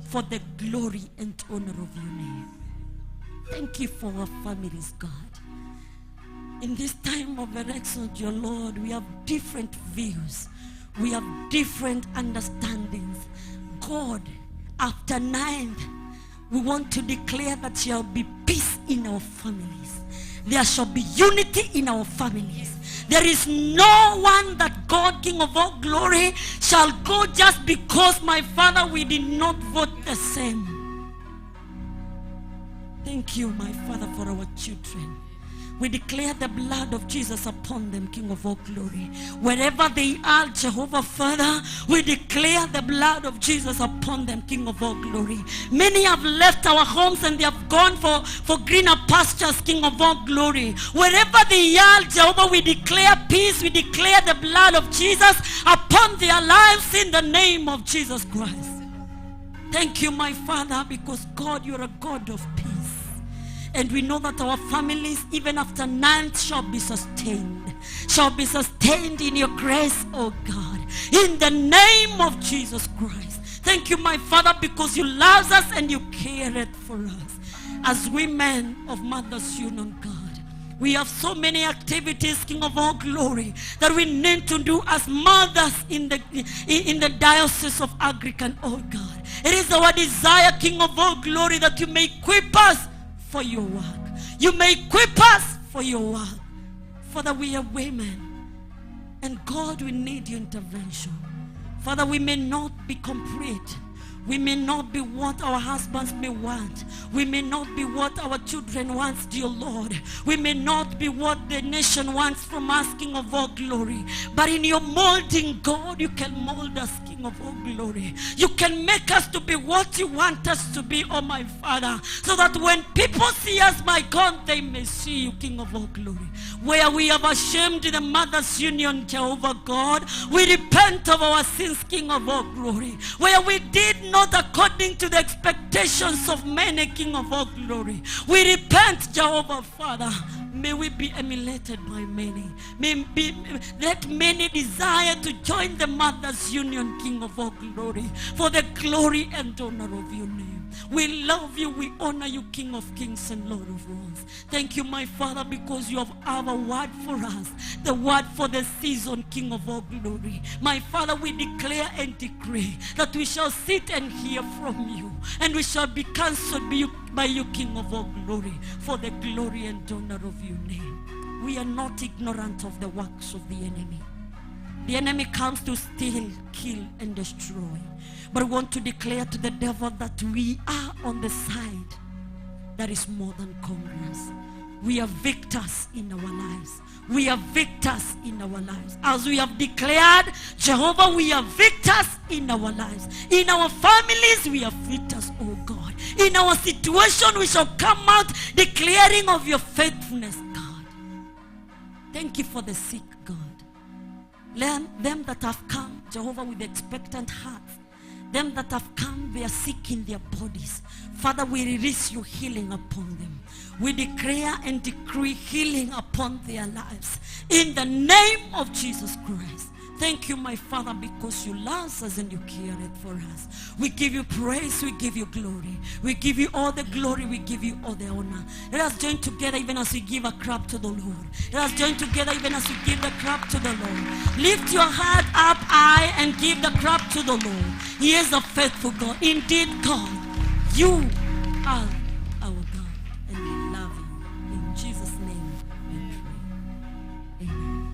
for the glory and honor of your name. Thank you for our families, God. In this time of election, your Lord, we have different views. We have different understandings. God, after ninth, we want to declare that shall be peace in our families. There shall be unity in our families. There is no one that God, King of all glory, shall go just because, my Father, we did not vote the same. Thank you, my Father, for our children. We declare the blood of Jesus upon them, King of all glory. Wherever they are, Jehovah Father, we declare the blood of Jesus upon them, King of all glory. Many have left our homes and they have gone for greener pastures, King of all glory. Wherever they are, Jehovah, we declare peace. We declare the blood of Jesus upon their lives in the name of Jesus Christ. Thank you, my Father, because God, you're a God of peace. And we know that our families, even after ninth, shall be sustained. Shall be sustained in your grace, oh God. In the name of Jesus Christ. Thank you, my Father, because you love us and you care for us. As women of Mothers Union, God, we have so many activities, King of all glory, that we need to do as mothers in the Diocese of Anglican, oh God. It is our desire, King of all glory, that you may equip us for your work. You may equip us for your work. Father, we are women. And God, we need your intervention. Father, we may not be complete. We may not be what our husbands may want. We may not be what our children want, dear Lord. We may not be what the nation wants from us, King of all glory. But in your molding, God, you can mold us, King of all glory. You can make us to be what you want us to be, oh my Father. So that when people see us, my God, they may see you, King of all glory. Where we have ashamed the Mothers Union, Jehovah God, we repent of our sins, King of all glory. Where we did not according to the expectations of many, King of all glory, we repent, Jehovah Father. May we be emulated by many. Let many desire to join the Mothers Union, King of all glory, for the glory and honor of your name. We love you, we honor you, King of kings and Lord of lords. Thank you, my Father, because you have our word for us, the word for the season, King of all glory. My Father, we declare and decree that we shall sit and hear from you, and we shall be counseled by you, King of all glory, for the glory and honor of your name. We are not ignorant of the works of the enemy. The enemy comes to steal, kill, and destroy. But we want to declare to the devil that we are on the side that is more than conquerors. We are victors in our lives. We are victors in our lives. As we have declared, Jehovah, we are victors in our lives. In our families, we are victors, oh God. In our situation, we shall come out declaring of your faithfulness, God. Thank you for the sick, God. Let them that have come, Jehovah, with expectant hearts, them that have come, they are sick in their bodies. Father, we release your healing upon them. We declare and decree healing upon their lives. In the name of Jesus Christ. Thank you, my Father, because you love us and you care it for us. We give you praise, we give you glory. We give you all the glory, we give you all the honor. Let us join together even as we give a clap to the Lord. Let us join together even as we give the clap to the Lord. Lift your heart up high and give the clap to the Lord. He is a faithful God. Indeed, God, you are our God, and we love you. In Jesus' name we pray. Amen.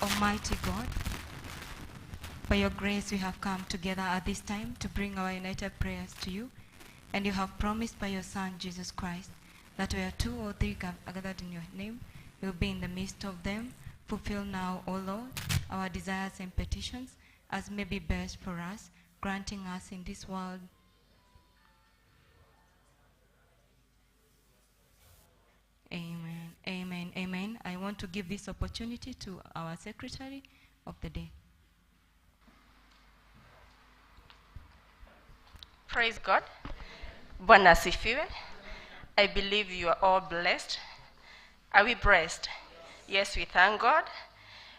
Almighty God, by your grace we have come together at this time to bring our united prayers to you, and you have promised by your Son, Jesus Christ, that where two or three are gathered in your name, you will be in the midst of them. Fulfill now, O Lord, our desires and petitions, as may be best for us, granting us in this world Amen, amen, amen. I want to give this opportunity to our secretary of the day. Praise God. Bwana asifiwe. I believe you are all blessed. Are we blessed? Yes, we thank God.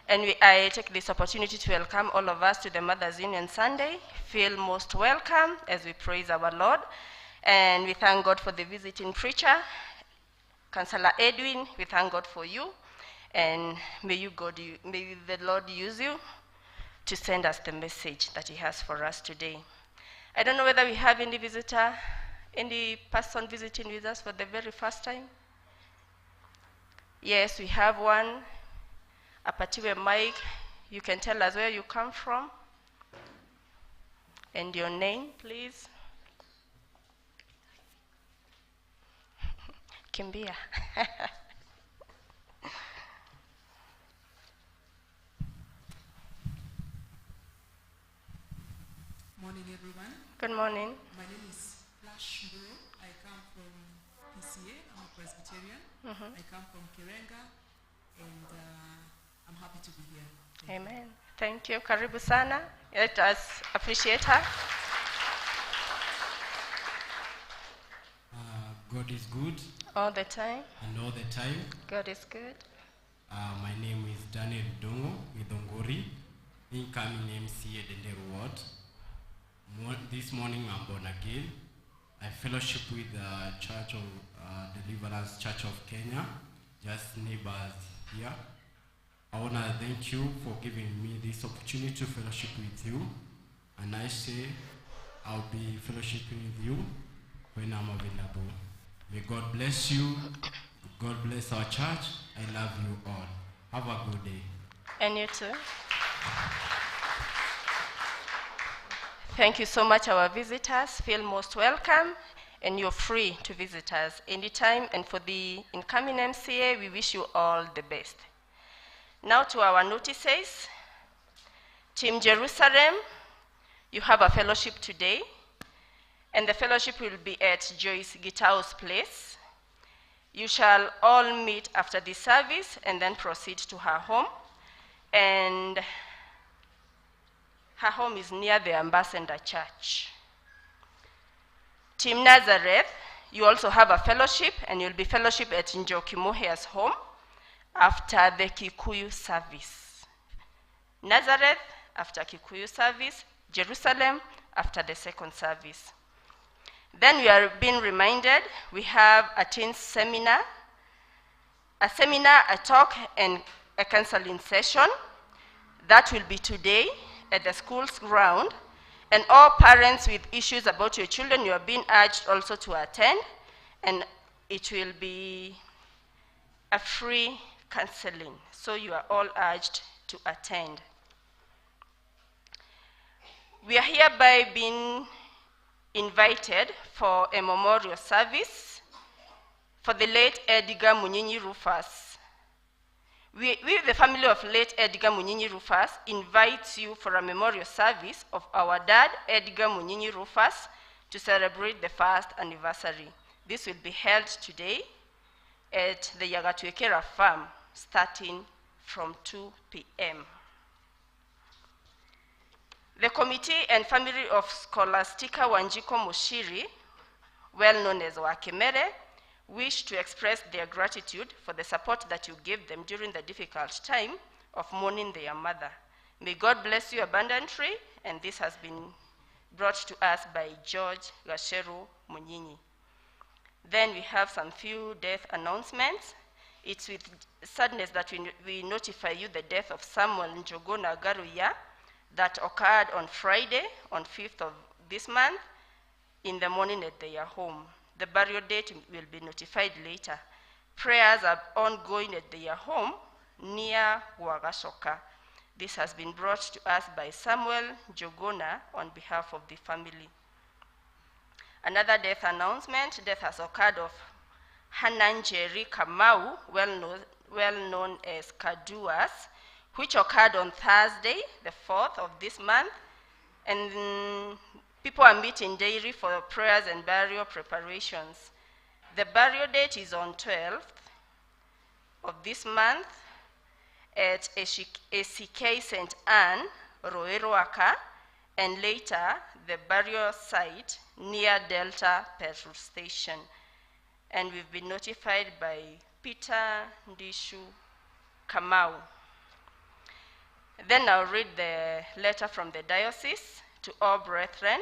And I take this opportunity to welcome all of us to the Mothers Union Sunday. Feel most welcome as we praise our Lord. And we thank God for the visiting preacher, Councillor Edwin. We thank God for you, and may the Lord use you to send us the message that he has for us today. I don't know whether we have any visitor, any person visiting with us for the very first time. Yes, we have one. Apatiwe Mike, you can tell us where you come from and your name, please. Kimbia. Morning, everyone. Good morning. My name is Flash Mburu. I come from PCA. I'm a Presbyterian. Mm-hmm. I come from Kirenga, and I'm happy to be here. Thank Amen. You. Thank you. Karibu sana. Let us appreciate her. God is good. All the time. And all the time. God is good. My name is Daniel Dongo Githongori, incoming MCA Ndenderu Ward. This morning I'm born again. I fellowship with the Church of Deliverance Church of Kenya, just neighbors here. I want to thank you for giving me this opportunity to fellowship with you. And I say I'll be fellowshipping with you when I'm available. May God bless you. God bless our church. I love you all. Have a good day. And you too. Thank you so much, our visitors. Feel most welcome, and you're free to visit us anytime. And for the incoming MCA, we wish you all the best. Now to our notices. Team Jerusalem, you have a fellowship today, and the fellowship will be at Joyce Gitau's place. You shall all meet after the service and then proceed to her home. And her home is near the Ambassador Church. Team Nazareth, you also have a fellowship, and you'll be fellowship at Njoki Muhia's home after the Kikuyu service. Nazareth, after Kikuyu service. Jerusalem, after the second service. Then we are being reminded we have a teen seminar, a talk, and a counseling session. That will be today at the school's ground. And all parents with issues about your children, you are being urged also to attend. And it will be a free counseling. So you are all urged to attend. We are hereby being invited for a memorial service for the late Edgar Munyinyi Rufus. We, the family of late Edgar Munyinyi Rufus, invites you for a memorial service of our dad, Edgar Munyinyi Rufus, to celebrate the first anniversary. This will be held today at the Yagatwekera farm, starting from 2 p.m. The committee and family of Scholastica Wanjiku Mushiri, well known as Wakemere, wish to express their gratitude for the support that you gave them during the difficult time of mourning their mother. May God bless you abundantly, and this has been brought to us by George Gasheru Munyinyi. Then we have some few death announcements. It's with sadness that we notify you the death of Samuel Njogona Garuya that occurred on Friday, on 5th of this month, in the morning at their home. The burial date will be notified later. Prayers are ongoing at their home near Wagashoka. This has been brought to us by Samuel Jogona on behalf of the family. Another death announcement, death has occurred of Hananjeri Kamau, well known as Kaduas, which occurred on Thursday, the 4th of this month. And people are meeting daily for prayers and burial preparations. The burial date is on 12th of this month at ACK St. Anne, Roeroaka, and later the burial site near Delta Petrol Station. And we've been notified by Peter Ndishu Kamau. Then I'll read the letter from the diocese to all brethren.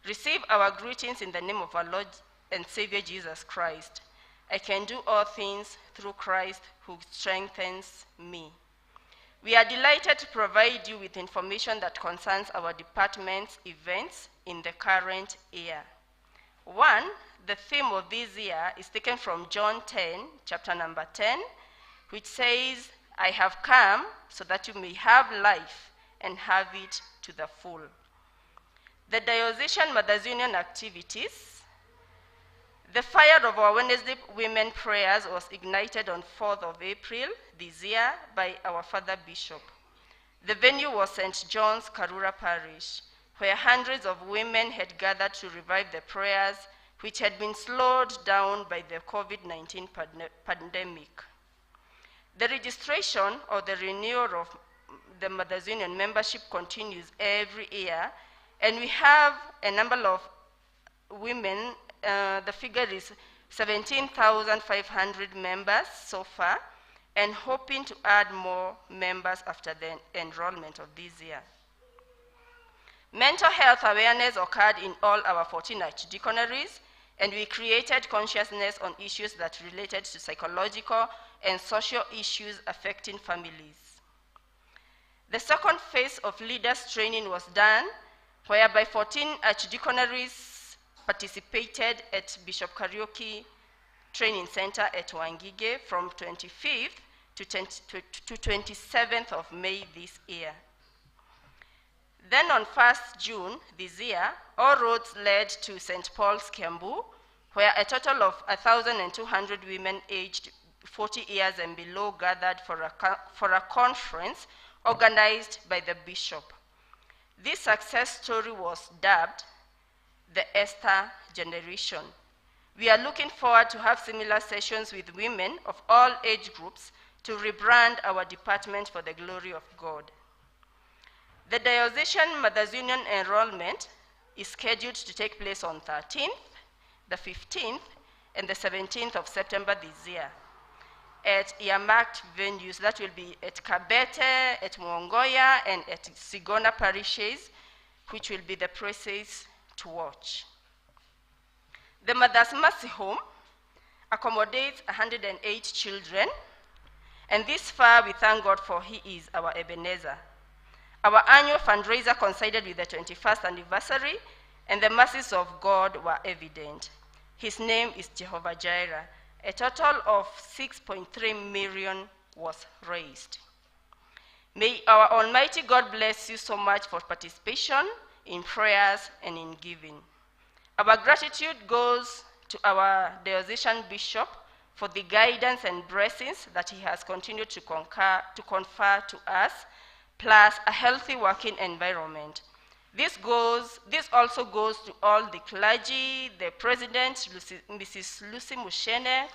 Receive our greetings in the name of our Lord and Savior Jesus Christ. I can do all things through Christ who strengthens me. We are delighted to provide you with information that concerns our department's events in the current year. 1, the theme of this year is taken from John 10, chapter number 10, which says, I have come so that you may have life and have it to the full. The Diocesan Mothers Union activities. The fire of our Wednesday women prayers was ignited on 4th of April this year by our Father Bishop. The venue was St. John's Karura Parish, where hundreds of women had gathered to revive the prayers which had been slowed down by the COVID-19 pandemic. The registration or the renewal of the Mothers Union membership continues every year, and we have a number of women. The figure is 17,500 members so far, and hoping to add more members after the enrollment of this year. Mental health awareness occurred in all our 14 archdeaconries, and we created consciousness on issues that related to psychological and social issues affecting families. The second phase of leaders training was done, whereby 14 archdeaconries participated at Bishop Kariuki Training Center at Wangige from 25th to 27th of May this year. Then on 1st June this year, all roads led to St. Paul's, Kiambu, where a total of 1,200 women aged 40 years and below gathered for a conference organized by the bishop. This success story was dubbed the Esther Generation. We are looking forward to have similar sessions with women of all age groups to rebrand our department for the glory of God. The Diocesan Mothers Union enrollment is scheduled to take place on 13th, the 15th, and the 17th of September this year at earmarked venues. That will be at Kabete, at Mwongoya, and at Sigona parishes, which will be the places to watch. The Mother's Mercy Home accommodates 108 children, and this far we thank God for He is our Ebenezer. Our annual fundraiser coincided with the 21st anniversary, and the mercies of God were evident. His name is Jehovah Jireh. A total of 6.3 million was raised. May our Almighty God bless you so much for participation in prayers and in giving. Our gratitude goes to our diocesan bishop for the guidance and blessings that he has continued to confer to us, plus a healthy working environment. This also goes to all the clergy, the president, Mrs. Lucy Mushene,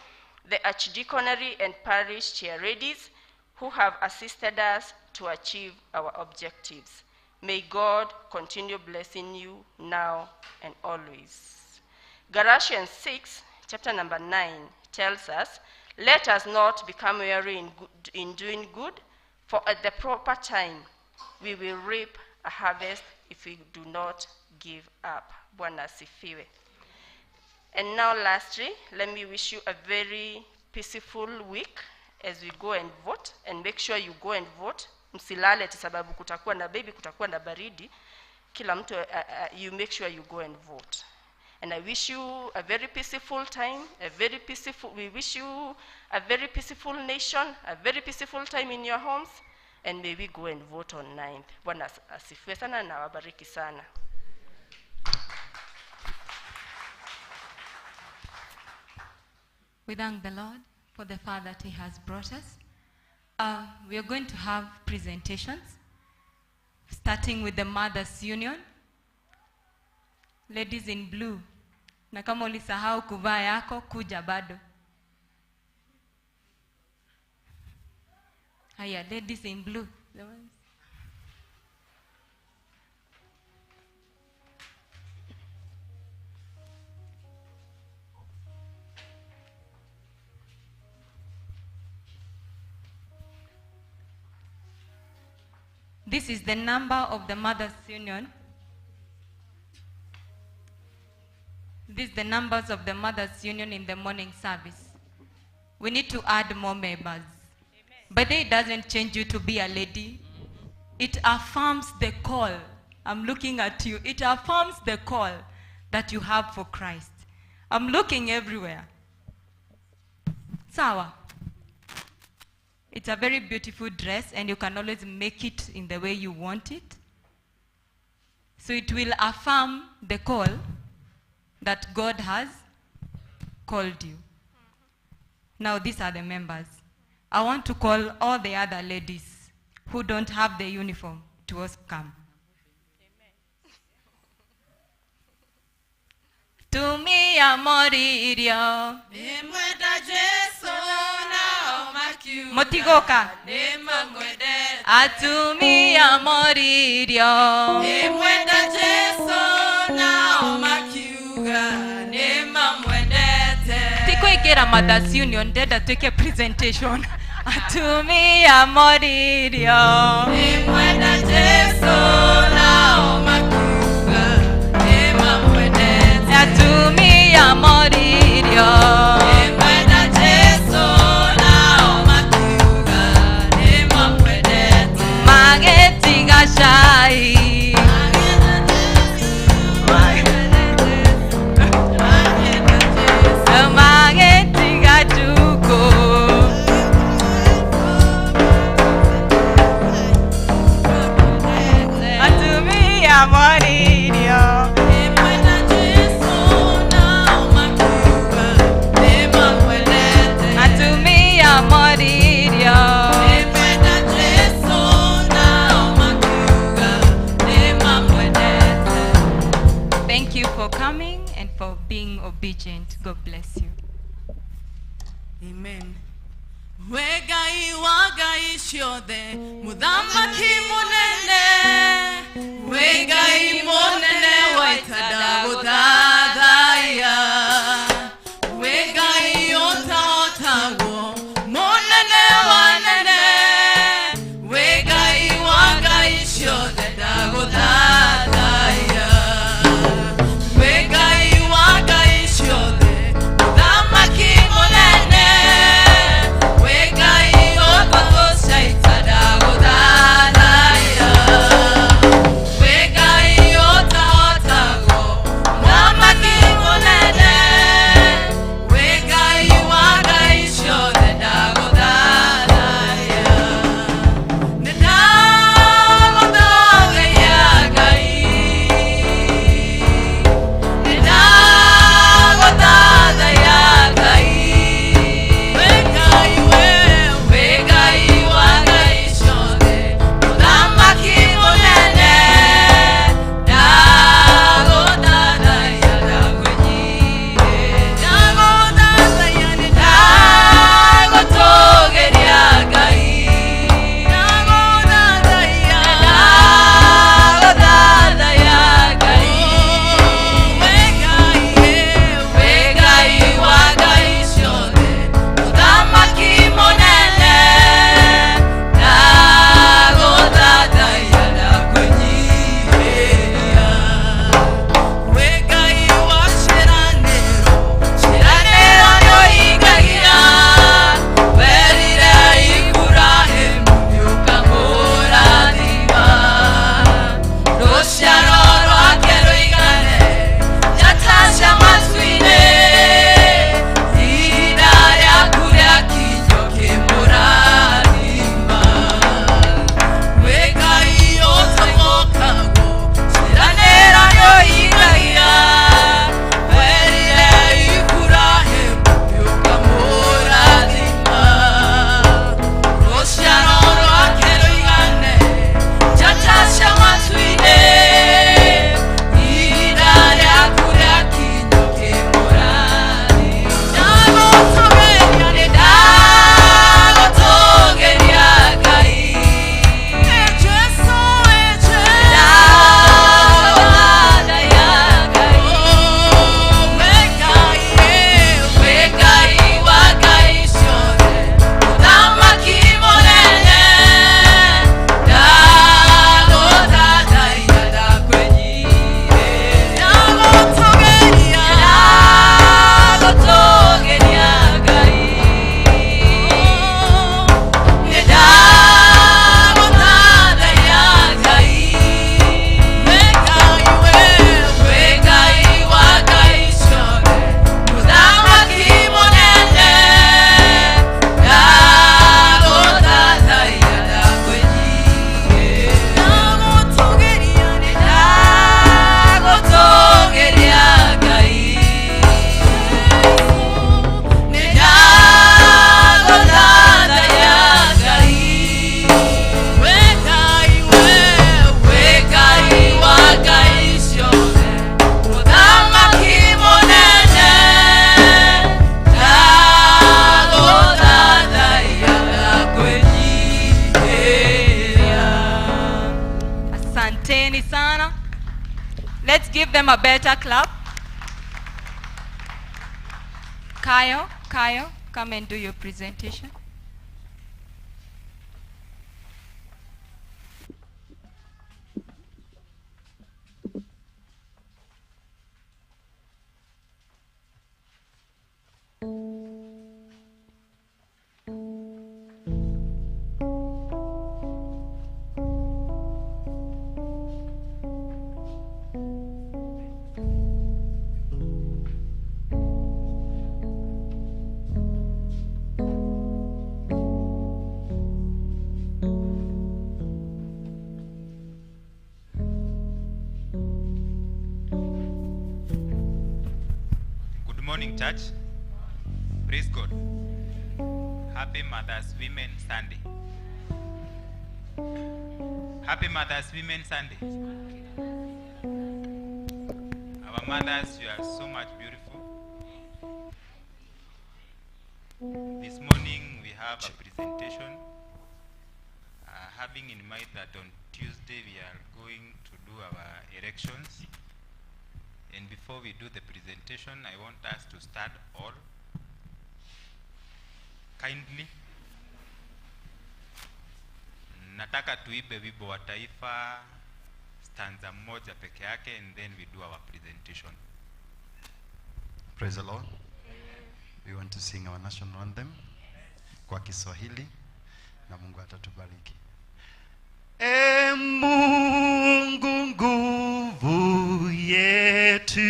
the archdeaconry and parish chairladies who have assisted us to achieve our objectives. May God continue blessing you now and always. Galatians 6, chapter number 9, tells us, "Let us not become weary in doing good, for at the proper time we will reap a harvest if we do not give up." Bwana asifiwe. And now lastly, let me wish you a very peaceful week as we go and vote, and make sure you go and vote. Msilale ati sababu kutakuwa na baby, kutakuwa na baridi. Kila mtu, you make sure you go and vote. And I wish you a very peaceful time, we wish you a very peaceful nation, a very peaceful time in your homes, and may we go and vote on 9th. Bwana asifiwe sana na wabariki sana. We thank the Lord for the far that He has brought us. We are going to have presentations, starting with the Mothers Union. Ladies in blue. Na kama ulisahau kuvaa yako, kuja bado. Haya, ladies in blue. The ones. This is the number of the Mothers Union. This is the numbers of the Mothers Union in the morning service. We need to add more members. Amen. But it doesn't change you to be a lady. It affirms the call. I'm looking at you. It affirms the call that you have for Christ. I'm looking everywhere. Sawa. It's a very beautiful dress, and you can always make it in the way you want it. So it will affirm the call that God has called you. Now these are the members. I want to call all the other ladies who don't have the uniform to also come. Tumia moririo. Motigoka. Atumia moririo. Tikuikira Mothers Union ndenda twike presentation. Atumia moririo. Nimwenda Jesu nao makiuga. Chai. Thank you for coming and for being obedient. God bless you. Amen. We Ngai wa ngai ciothe, mũthamaki mũnene, we Ngai mũnene wa ita ndagũthathaiya. We Ngai ũtahotagwo, mũnene wa nene, we Ngai wa ngai ciothe ndagũthathaiya. We Ngai wa ngai ciothe, mũthamaki mũnene, we Ngai ũtahotagwo ita ndagũthathaiya. We Ngai ũtahotagwo, mũthamaki mũnene, we Ngai wa ngai ciothe ndagũthathaiya. Nĩ ndagũthathaiya Ngai, nĩ ndagũthathaiya Ngai. We Ngai we Ngai wa ngai ciothe, mũthamaki mũnene, ndagũthathaiya ndakwĩnyihĩria. Ndagũthathaiya nĩ ndagũtũũgĩria Ngai. Ndagũthathaiya, ndagũthathaiya Ngai. We Ngai, we Ngai wa ngai ciothe, mũthamaki mũnene, ndagũthathaiya ndakwĩnyihĩria. We Ngai wa ciĩranĩro, ciĩranĩro nĩũhingagia, werire Iburahĩmu nĩũkamũrathima. Rũciaro rwake rũigane njata cia matu-inĩ, ihinda rĩaku rĩakinya ũkĩmũrathima. We Ngai ũtahotagwo, ciĩranĩro nĩũhingagia, werire Iburahĩmu nĩũkamũrathima. Rũciaro rwake rũigane njata cia matu-inĩ, ihinda rĩaku rĩakinya ũkĩmũrathima. Ndagũtũũgĩria, nĩ ndagũtũũgĩria Ngai. Jesũ, ndagũthathaiya Ngai. We Ngai, we Ngai wa ngai ciothe, mũthamaki mũnene, ndagũthathaiya ndakwĩnyihĩria. Ndagũtũũgĩria, ndagũtũũgĩria Ngai. Nĩ ndagũthathaiya Ngai. We Ngai, we Ngai wa ngai ciothe, mũthamaki mũnene, ndagũthathaiya ndakwĩnyihĩria. Ndagũtũũgĩria, nĩ ndagũtũũgĩria Ngai. Nĩ ndagũthathaiya Ngai. We Ngai, we Ngai wa ngai ciothe, mũthamaki mũnene, ndagũthathaiya ndakwĩnyihĩria. Asanteni sana. Let's give them a better clap. Kayo, Kayo, come and do your presentation. Morning, church. Praise God. Happy Mother's Women Sunday. Happy Mother's Women Sunday. Our mothers, you are so much beautiful. This morning we have a presentation, having in mind that on Tuesday we are going to do our elections. And before we do the presentation, I want us to start all kindly. Nataka tuimbe wimbo wa taifa stanza moja peke yake, and then we do our presentation. Praise the Lord. We want to sing our national anthem kwa Kiswahili na Mungu atatubariki. E Mungu nguvu yetu,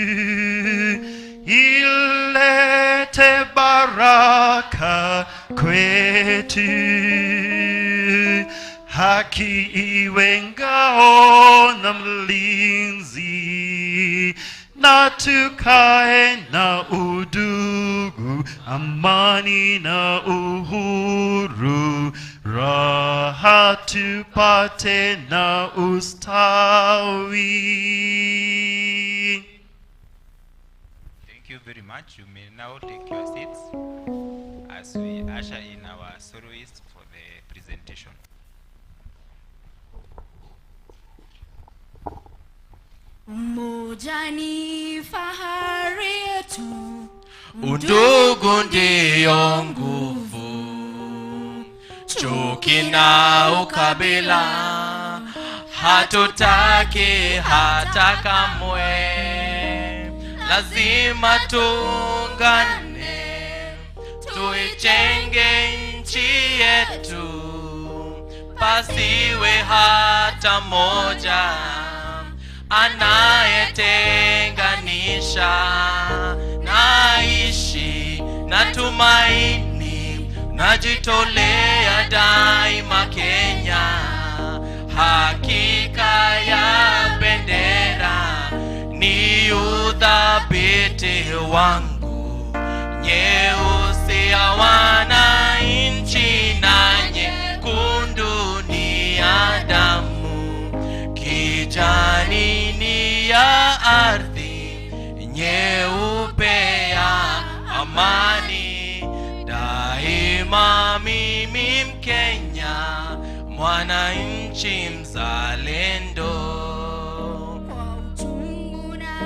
ilete baraka kwetu, haki iwe ngao na mlinzi, na tukae na udugu, amani na uhuru, raha tupate na ustawi. Thank you very much. You may now take your seats as we usher in our soloist for the presentation. Umoja ni fahari yetu, undugu ndiyo nguvu, chuki na ukabila hatutaki hata kamwe. Lazima tuungane, tuijenge nchi yetu, pasiwe hata moja anayetenganisha. Naishi na tumaini, najitolea daima Kenya. Hakika ya bendera ni uthabiti wangu, nyeusi ya wananchi na nyekundu ni ya damu, kijani ni ya ardhi, nyeupe ya amani. Daima mimi Mkenya, mwananchi mzalendo. Kwa uchungu na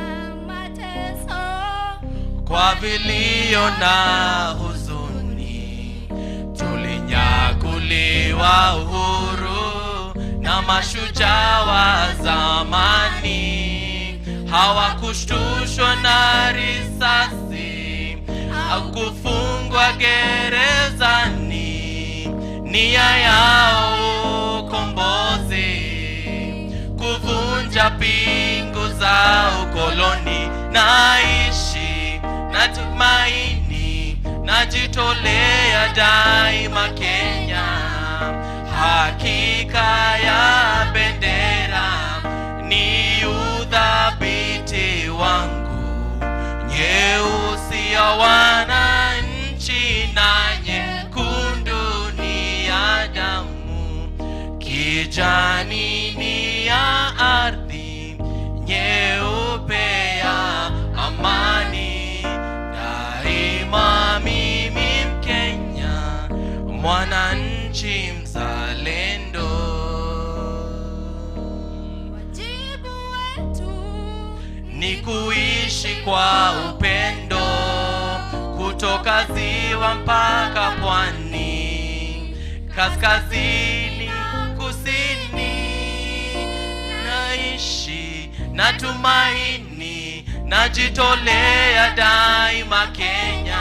mateso, kwa vilio na huzuni, tulinyakuliwa uhuru na mashujaa wa zamani. Hawakushtushwa na risasi au kufungwa gerezani, nia yao ukombozi, kuvunja pingu za ukoloni. Naishi na tumaini, najitolea daima Kenya. Hakika ya bendera ni uthabiti wangu, nyeusi ya wananchi na nyekundu ni ya damu, kijani ni ya ardhi, nyeupe ya amani. Daima mimi Mkenya, mwananchi mzalendo. Wajibu wetu ni kuishi kwa upendo, kutoka ziwa mpaka pwani, kaskazini kusini. Naishi na tumaini, najitolea daima Kenya.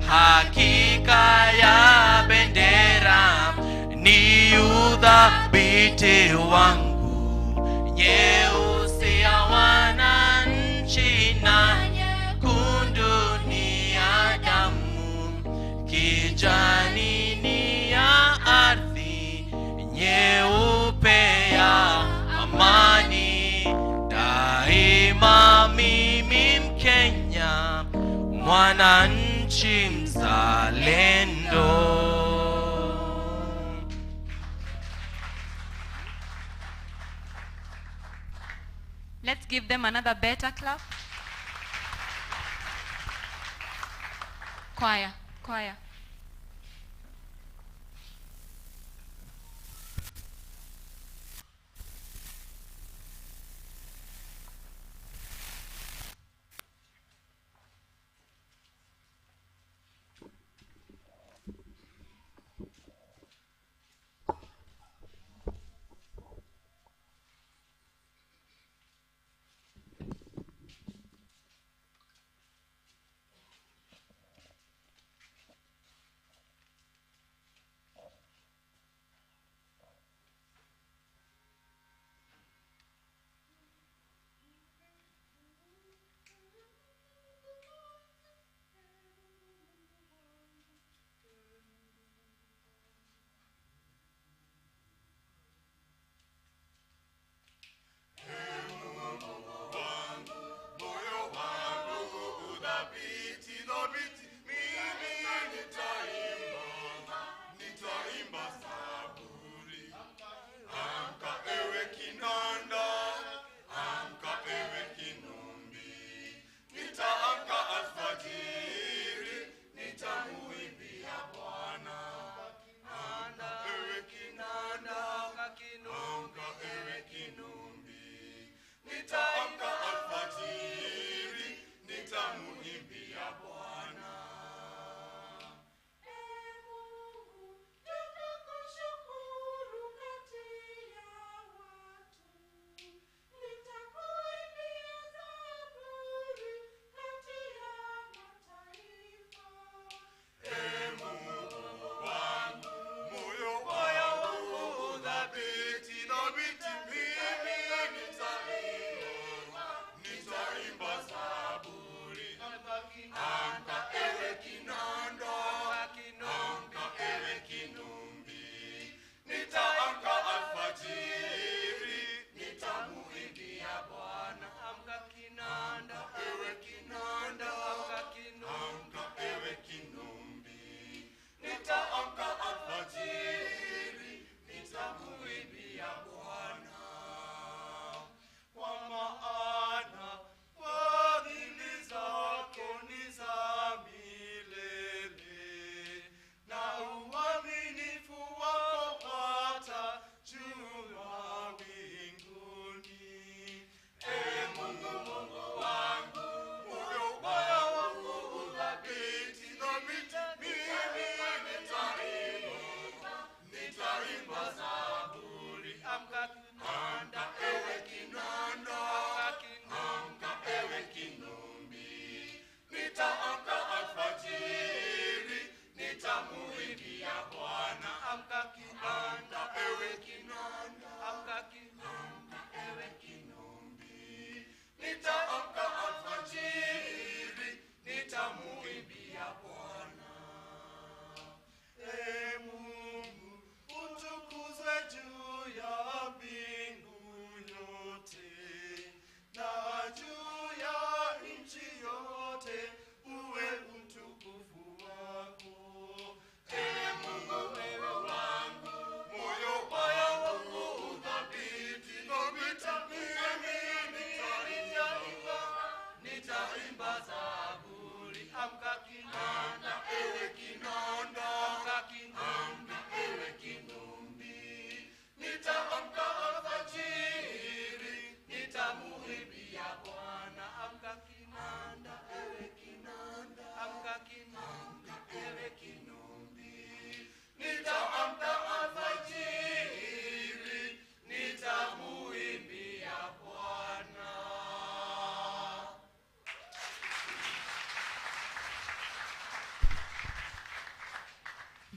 Hakika ya bendera ni uthabiti wangu, nyeusi ya wananchi na nyekundu ni ya damu, kijani ni ya ardhi, nyeupe ya amani. Daima mimi Mkenya, Mwananchi mzalendo. Let's give them another better clap. Choir, choir.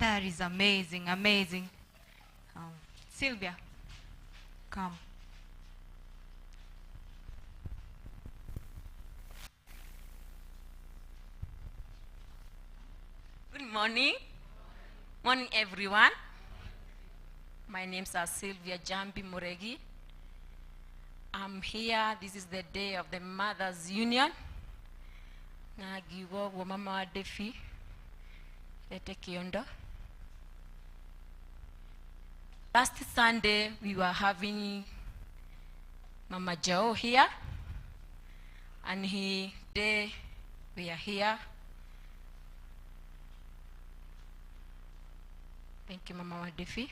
That is amazing, amazing. Sylvia, come. Good morning. Morning, everyone. My name is Sylvia Jambi Muregi. I'm here. This is the day of the Mothers Union. Na ngiuga ũguo mama wa Defi lete kiondo. Last Sunday we were having Mama Jao here, and today we are here. Thank you, Mama Wadefi.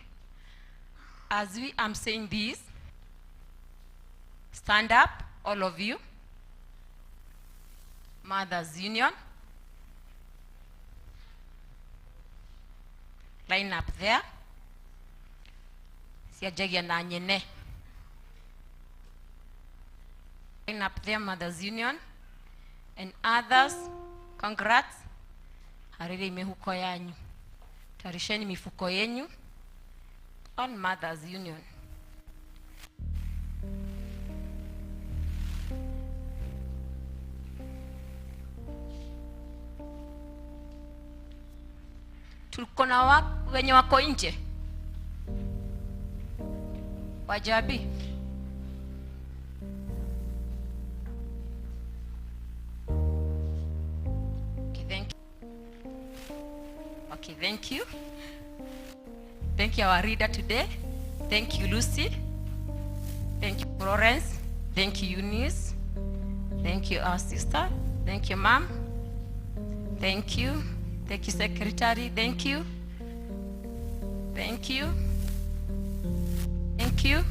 As we am saying this, stand up, all of you. Mothers Union. Line up there. Siajagia na nyene. Line up there, Mothers Union. And others, congrats. Hariri mihuko yanyu. Tarisheni mifuko yenyu. On Mothers Union. Tuko na wenye wako nje. Wajabi. Okay, thank you. Okay, thank you. Thank you, our reader today. Thank you, Lucy. Thank you, Florence. Thank you, Eunice. Thank you, our sister. Thank you, ma'am. Thank you. Thank you, secretary. Thank you. Thank you. Thank you.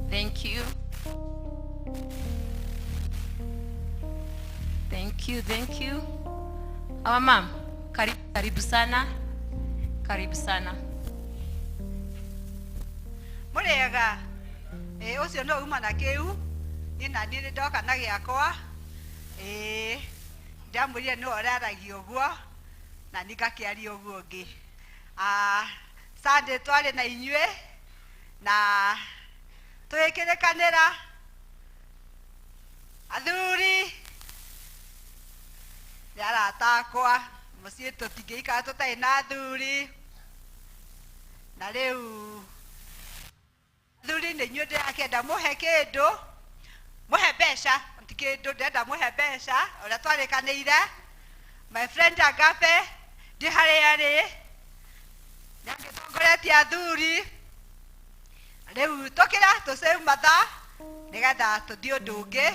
Thank you. Thank you. Thank you. Our ma'am, karibu sana. Karibu sana. Murega. Ucio no uma na kiu. Ni na ni ndoka na giakwa. Ndamwĩrire nĩwe ũraragia ũguo na niĩ ngakĩaria ũguo ũngĩ. Sunday twarĩ na inyuĩ na tũgĩkĩrĩkanĩra athuri nĩ arata akwa mũciĩ tũtingĩikara tũtarĩ na athuri na rĩu athuri nĩ inyuĩ ndĩrakĩenda mũhe kĩndũ mũhe mbeca ti kĩndũ ndĩrenda mũhe mbeca ũrĩa twarĩkanĩire. My friend Agape ndĩ harĩa arĩ nĩangĩtongoretie athuri rĩu tũkĩra tũsave mathaa nĩgetha tũthiĩ ũndũ ũngĩ.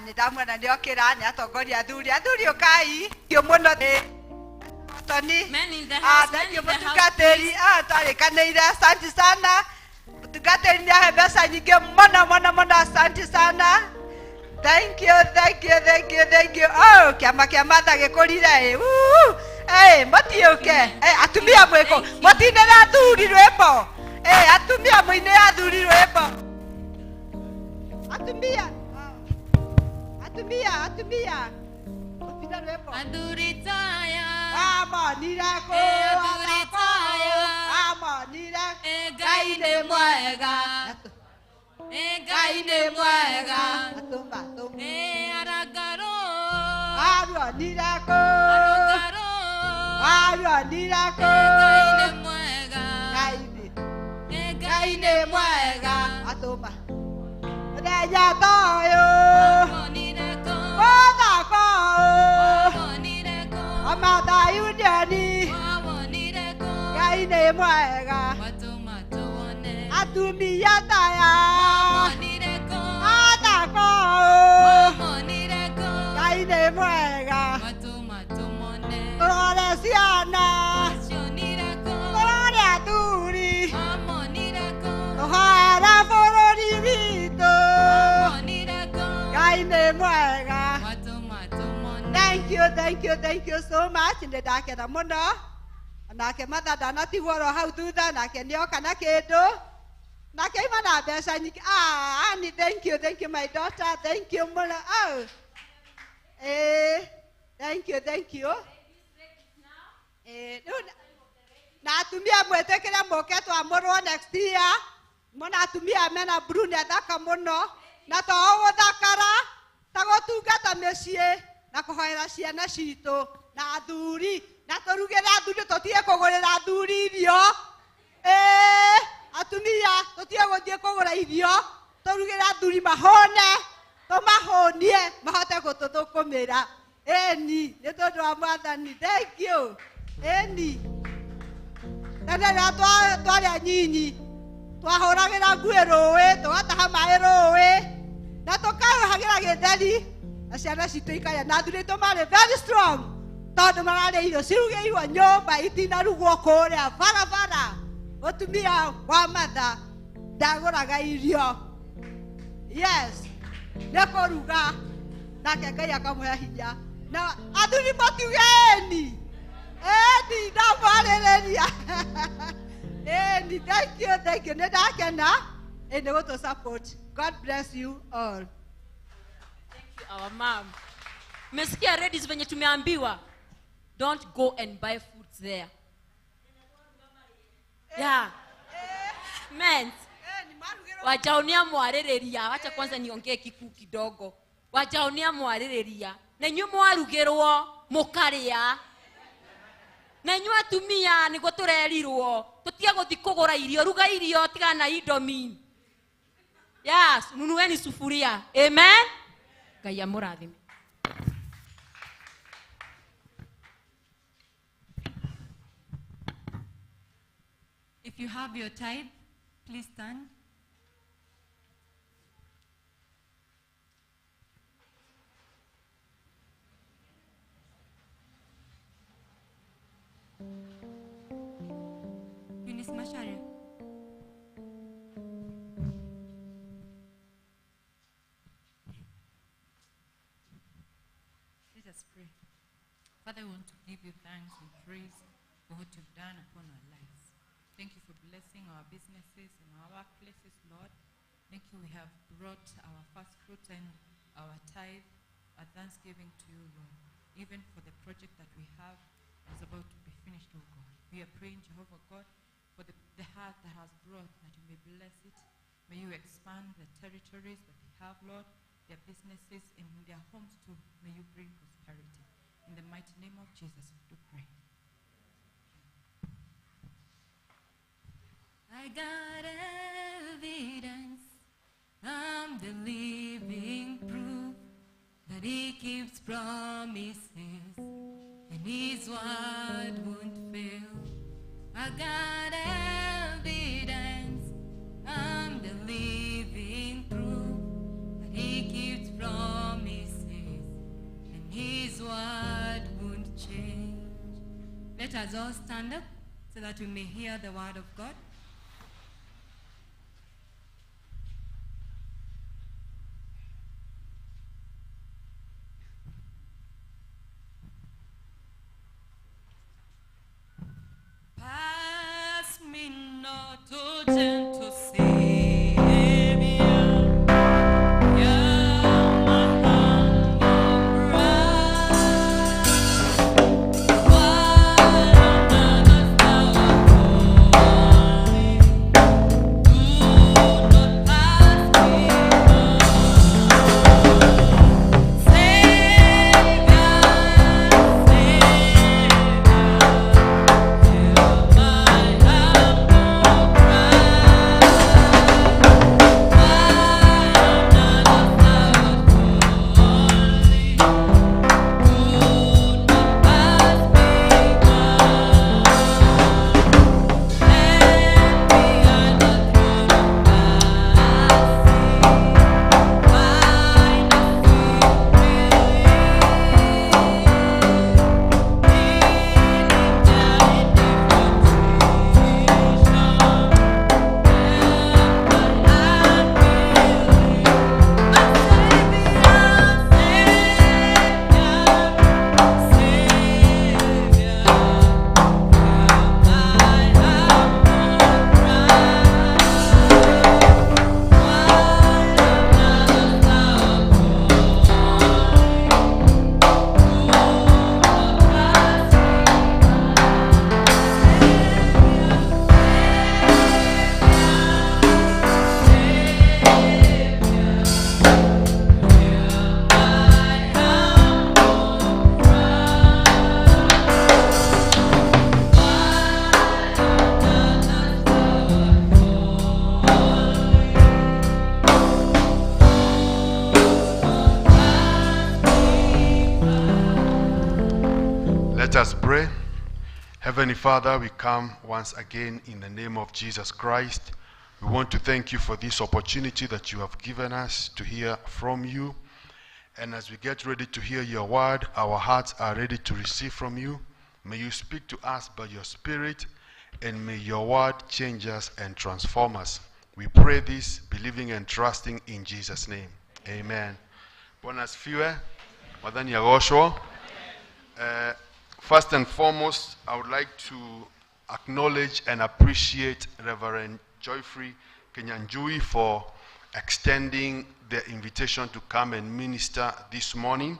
Nĩ ndamuona nĩokĩra nĩatongoria athuri. Athuri ũkai thank you mũno Tony. Thank you mũtungatĩri. Twarĩkanĩire asante sana mũtungatĩri nĩahe mbeca nyingĩ mũno mũno mũno asante sana. Thank you, thank you, thank you, thank you. Oh, kĩama kĩa Martha gĩkũrire ĩ. Mũtiũke. Atumia mwĩkũ mũtinĩre athuri rwĩmbo. Atumia mũinĩre athuri rwĩmbo. Atumia. Atumia, atumia. Mũtinĩre rwĩmbo. Athuri taya. Amonire kũ. Athuri taya. Amonire. Ngai nĩ mwega. Ngai nĩ mwega. Atũma, atũma. Arangaro. Aruonire kũ. Arangaro. Aruonire kũ. Ngai nĩ mwega. Ngai nĩ mwega. Atũma. Mũthenya ta ũyũ. Wamonire kũ. Mũthako ũyũ. Wamonire kũ. Martha Union. Wamonire kũ. Ngai nĩ mwega. Watũma tuone. Atumia taya. Wamonire kũ. Athako ũyũ. Wamonire kũ. Ngai nĩ mwega. Watũma tumone. Tũrore ciana. Wacionire kũ. Tũrore athuri. Wamonire kũ. Tũhoere bũrũri witũ. Wamonire kũ. Ngai nĩ mwega. Watũma tumone. Thank you, thank you, thank you so much. Nĩ ndakena mũno. Nake Martha ndanatigwo oro hau thutha nake nĩoka na kĩndũ. Nake aima na mbeca nyingĩ. Annie, thank you, thank you my daughter. Thank you mũno. Oh. Thank you, thank you. Na atumia mwĩtĩkĩre mũke twamũrwo next year. Mona atumia mena blue nĩ athaka mũno na to gũthakara ta gũtungata mĩciĩ na kũhoera ciana citũ na athuri na tũrugĩre athuri tũtige kũgũrĩra athuri irio. Atumia tũtige gũthiĩ kũgũra irio tũrugĩre athuri mahũne. Tũmahũnie mahote gũtũthũkũmĩra. Ĩni nĩ tondũ wa Mwathani. Thank you. Ĩni tene rĩrĩa twarĩ anyinyi twahũragĩra nguĩ rũĩ, tũgataha maĩ rũĩ, na tũkaũhagĩra gĩtheri, na ciana citũ ikarĩa, na athuri aitũ marĩ very strong tondũ mararĩa irio cirugĩirwo nyũmba itinarugwo kũrĩa barabara. Mũtumia wa Matha ndagũraga irio. Yes, nĩ kũruga, nake Ngai akamũhe hinya. Na athuri mũtiuge ĩni, ĩni ndamwarĩrĩria. Ĩni, thank you, thank you. Nĩ ndakena ĩ nĩ gũtũ support. God bless you all. Thank you, our mom. Mmesikia ladies venye tumeambiwa, don't go and buy foods there. Yeah. Men, wajaonia mwarĩrĩria, wacha kwanza niongee Kikuyu kidogo. Wajaonia mwarĩrĩria, na inyuĩ mwarugĩrwo mũkarĩa. Na inyuĩ atumia nĩguo tũrerirwo, tũtige gũthiĩ kũgũra irio, ruga irio, tigana na Indomie. Yes, nunueni sufuria. Amen. Ngai amũrathime. If you have your tithe, please stand. Eunice Macharia. Let us pray. Father, we want to give you thanks and praise for what you've done upon our lives. Thank you for blessing our businesses and our workplaces, Lord. Thank you. We have brought our first fruit and our tithe, our thanksgiving to you, Lord, even for the project that we have is about to be finished, oh God. We are praying, Jehovah God, for the heart that has brought, that you may bless it. May you expand the territories that they have, Lord, their businesses and their homes too. May you bring prosperity. In the mighty name of Jesus, we do pray. I got evidence, I'm the living proof that he keeps promises and his word won't fail. I got evidence, I'm the living proof that he keeps promises and his word won't change. Let us all stand up so that we may hear the word of God. Pass me not, O gentle Savior, hear my humble cry. While on others thou art calling, do not pass me by. Savior, Savior, hear my humble cry. pray. Heavenly Father, we come once again in the name of Jesus Christ. We want to thank you for this opportunity that you have given us to hear from you. And as we get ready to hear your word, our hearts are ready to receive from you. May you speak to us by your Spirit, and may your word change us and transform us. We pray this, believing and trusting in Jesus' name. Amen. Bwana asifiwe. Mwathani agocwo. First and foremost, I would like to acknowledge and appreciate Reverend Geoffrey Kinyanjui for extending the invitation to come and minister this morning.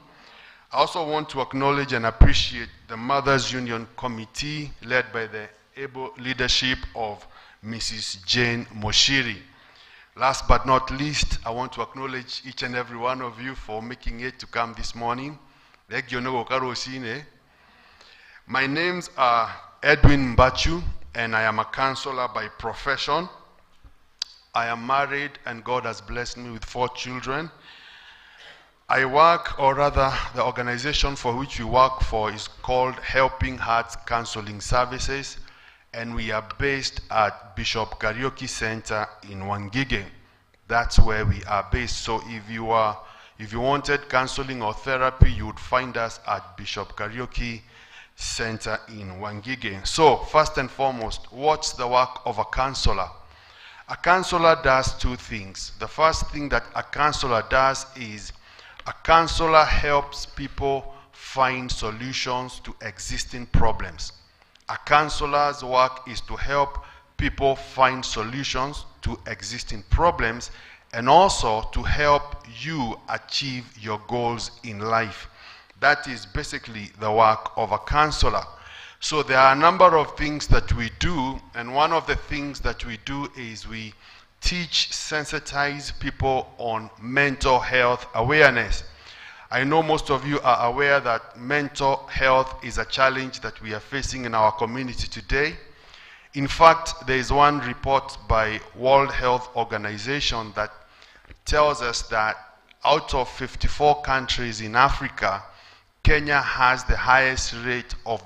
I also want to acknowledge and appreciate the Mothers Union Committee led by the able leadership of Mrs. Jane Moshiri. Last but not least, I want to acknowledge each and every one of you for making it to come this morning. My names are Edwin Mbachu, and I am a counselor by profession. I am married, and God has blessed me with 4 children. I work, or rather, the organization for which we work for is called Helping Hearts Counseling Services, and we are based at Bishop Kariuki Center in Wangige. That's where we are based. So if you wanted counseling or therapy, you would find us at Bishop Kariuki Center in Wangige. So first and foremost, what's the work of a counselor? A counselor does 2 things. The first thing that a counselor does is a counselor helps people find solutions to existing problems. A counselor's work is to help people find solutions to existing problems and also to help you achieve your goals in life. That is basically the work of a counselor. So there are a number of things that we do, and one of the things that we do is we teach, sensitize people on mental health awareness. I know most of you are aware that mental health is a challenge that we are facing in our community today. In fact, there is one report by World Health Organization that tells us that out of 54 countries in Africa, Kenya has the highest rate of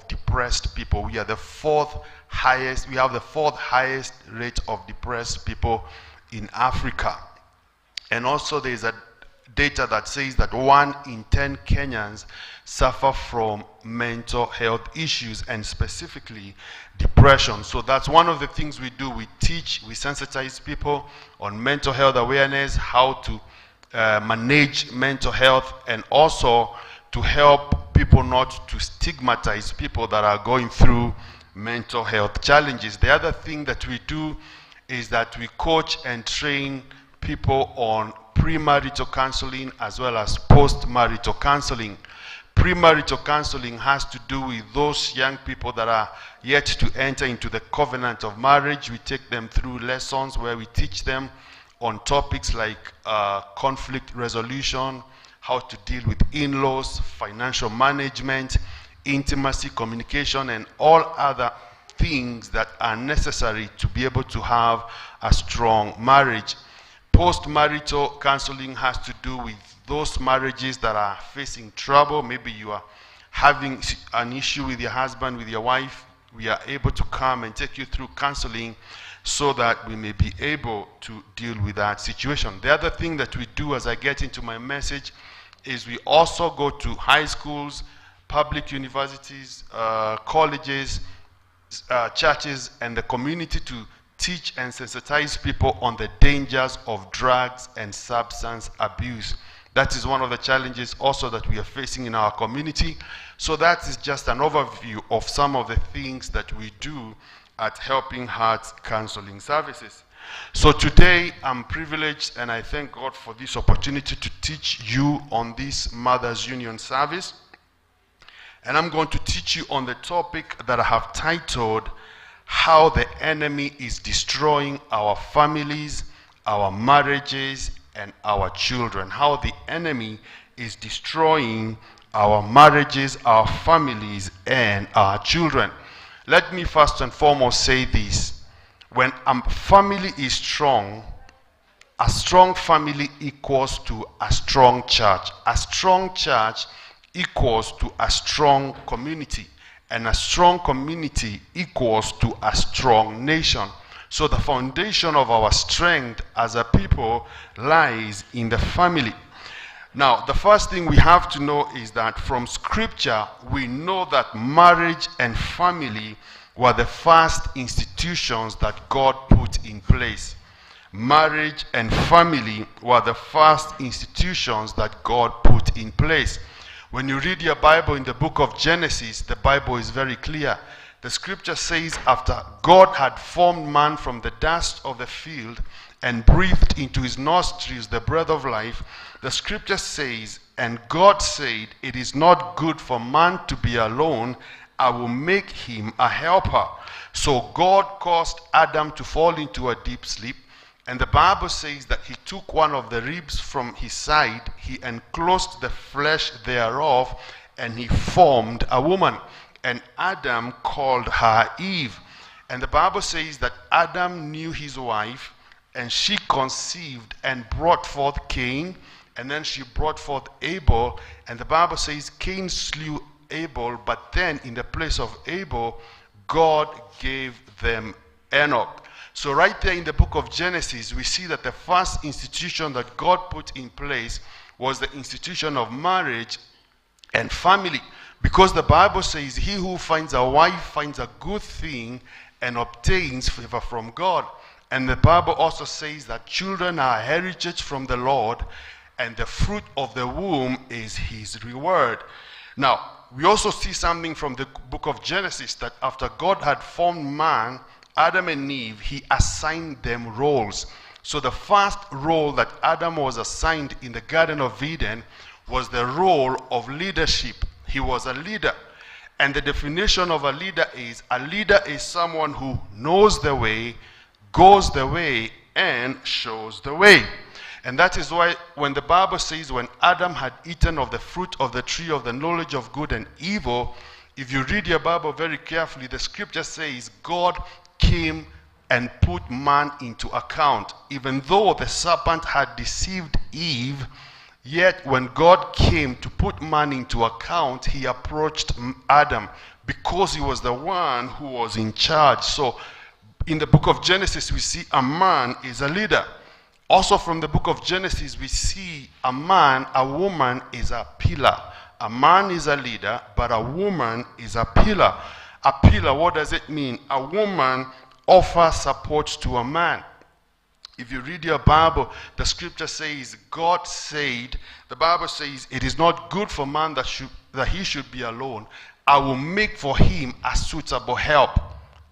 depressed people. We are the fourth highest, we have the fourth highest rate of depressed people in Africa. And also there is a data that says that 1 in 10 Kenyans suffer from mental health issues, and specifically depression. So that's one of the things we do. We teach, we sensitize people on mental health awareness, how to manage mental health, and also to help people not to stigmatize people that are going through mental health challenges. The other thing that we do is that we coach and train people on premarital counseling as well as postmarital counseling. Premarital counseling has to do with those young people that are yet to enter into the covenant of marriage. We take them through lessons where we teach them on topics like conflict resolution, how to deal with in-laws, financial management, intimacy, communication, and all other things that are necessary to be able to have a strong marriage. Post-marital counseling has to do with those marriages that are facing trouble. Maybe you are having an issue with your husband, with your wife. We are able to come and take you through counseling so that we may be able to deal with that situation. The other thing that we do as I get into my message is we also go to high schools, public universities, colleges, churches, and the community to teach and sensitize people on the dangers of drugs and substance abuse. That is one of the challenges also that we are facing in our community. So that is just an overview of some of the things that we do at Helping Hearts Counseling Services. So today I'm privileged and I thank God for this opportunity to teach you on this Mothers Union service. And I'm going to teach you on the topic that I have titled, How the Enemy is Destroying Our Families, Our Marriages, and Our Children. How the enemy is destroying our marriages, our families, and our children. Let me first and foremost say this. When a family is strong, a strong family equals to a strong church. A strong church equals to a strong community. And a strong community equals to a strong nation. So the foundation of our strength as a people lies in the family. Now, the first thing we have to know is that from scripture, we know that marriage and family were the first institutions that God put in place. Marriage and family were the first institutions that God put in place. When you read your Bible in the book of Genesis, the Bible is very clear. The scripture says after God had formed man from the dust of the field and breathed into his nostrils the breath of life, the scripture says, and God said, it is not good for man to be alone. I will make him a helper. So God caused Adam to fall into a deep sleep. And the Bible says that he took one of the ribs from his side, he enclosed the flesh thereof, and he formed a woman. And Adam called her Eve. And the Bible says that Adam knew his wife, and she conceived and brought forth Cain, and then she brought forth Abel. And the Bible says Cain slew Abel, but then in the place of Abel, God gave them Enoch. So right there in the book of Genesis, we see that the first institution that God put in place was the institution of marriage and family. Because the Bible says, he who finds a wife finds a good thing and obtains favor from God. And the Bible also says that children are heritage from the Lord, and the fruit of the womb is his reward. Now, we also see something from the book of Genesis that after God had formed man, Adam and Eve, he assigned them roles. So the first role that Adam was assigned in the Garden of Eden was the role of leadership. He was a leader. And the definition of a leader is someone who knows the way, goes the way, and shows the way. And that is why when the Bible says when Adam had eaten of the fruit of the tree of the knowledge of good and evil, if you read your Bible very carefully, the scripture says God came and put man into account. Even though the serpent had deceived Eve, yet when God came to put man into account, he approached Adam because he was the one who was in charge. So in the book of Genesis, we see a man is a leader. Also from the book of Genesis, we see a man, a woman is a pillar. A man is a leader, but a woman is a pillar. A pillar, what does it mean? A woman offers support to a man. If you read your Bible, the scripture says, God said, the Bible says, it is not good for man that he should be alone. I will make for him a suitable help,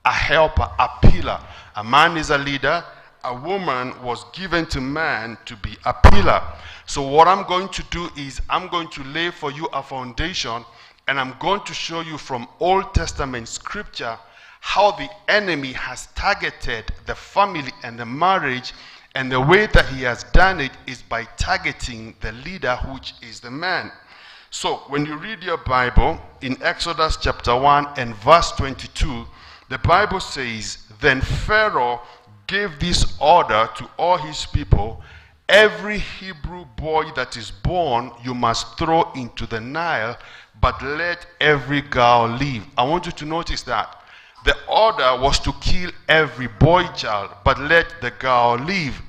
a helper, a pillar. A man is a leader. A woman was given to man to be a pillar. So what I'm going to do is I'm going to lay for you a foundation, and I'm going to show you from Old Testament scripture how the enemy has targeted the family and the marriage, and the way that he has done it is by targeting the leader, which is the man. So when you read your Bible in Exodus chapter 1 and verse 22, the Bible says, then Pharaoh gave this order to all his people, every Hebrew boy that is born you must throw into the Nile, but let every girl live. I want you to notice that. The order was to kill every boy child, but let the girl live.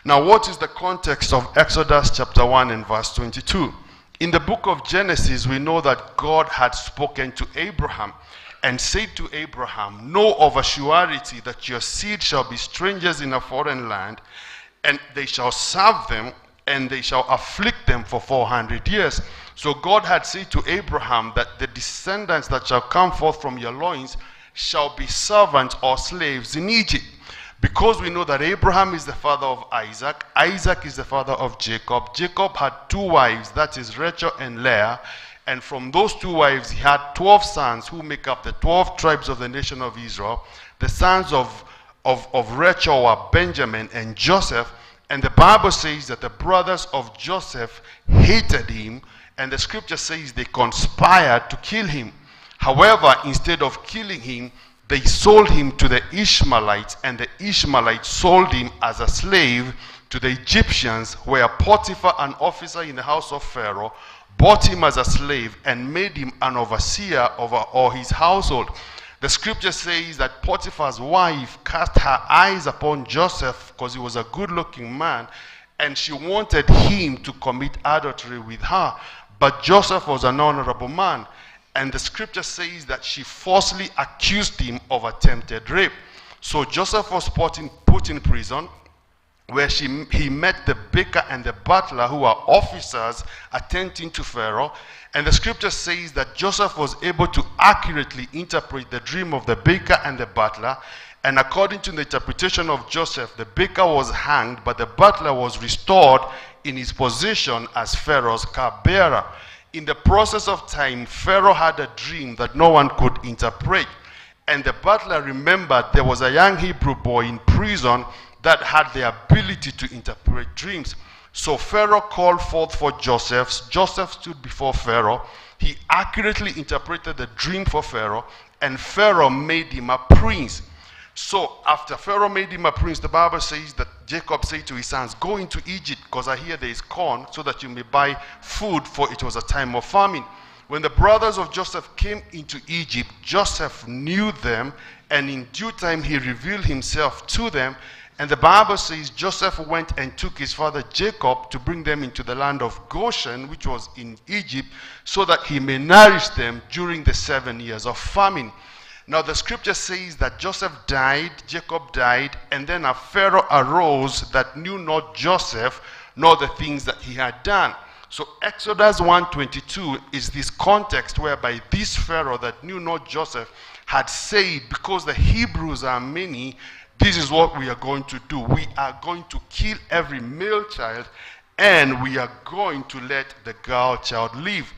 Now, what is the context of Exodus chapter 1 and verse 22? In the book of Genesis, we know that God had spoken to Abraham and said to Abraham, know of a surety that your seed shall be strangers in a foreign land, and they shall serve them, and they shall afflict them for 400 years. So God had said to Abraham that the descendants that shall come forth from your loins shall be servants or slaves in Egypt. Because we know that Abraham is the father of Isaac, Isaac is the father of Jacob. Jacob had two wives, that is Rachel and Leah. And from those two wives, he had 12 sons who make up the 12 tribes of the nation of Israel. The sons of Rachel were Benjamin and Joseph. And the Bible says that the brothers of Joseph hated him. And the scripture says they conspired to kill him. However, instead of killing him, they sold him to the Ishmaelites, and the Ishmaelites sold him as a slave to the Egyptians, where Potiphar, an officer in the house of Pharaoh, bought him as a slave, and made him an overseer over all his household. The scripture says that Potiphar's wife cast her eyes upon Joseph because he was a good-looking man, and she wanted him to commit adultery with her. But Joseph was an honorable man, and the scripture says that she falsely accused him of attempted rape. So Joseph was put in prison, where he met the baker and the butler, who are officers attending to Pharaoh. And the scripture says that Joseph was able to accurately interpret the dream of the baker and the butler. And according to the interpretation of Joseph, the baker was hanged, but the butler was restored in his position as Pharaoh's cupbearer. In the process of time, Pharaoh had a dream that no one could interpret. And the butler remembered there was a young Hebrew boy in prison that had the ability to interpret dreams. So Pharaoh called forth for Joseph. Joseph stood before Pharaoh. He accurately interpreted the dream for Pharaoh, and Pharaoh made him a prince. So after Pharaoh made him a prince, the Bible says that Jacob said to his sons, "Go into Egypt, because I hear there is corn, so that you may buy food, for it was a time of famine." When the brothers of Joseph came into Egypt, Joseph knew them, and in due time he revealed himself to them. And the Bible says Joseph went and took his father Jacob to bring them into the land of Goshen, which was in Egypt, so that he may nourish them during the 7 years of famine. Now the scripture says that Joseph died, Jacob died, and then a Pharaoh arose that knew not Joseph, nor the things that he had done. So Exodus 1:22 is this context whereby this Pharaoh that knew not Joseph had said, because the Hebrews are many, this is what we are going to do. We are going to kill every male child, and we are going to let the girl child live.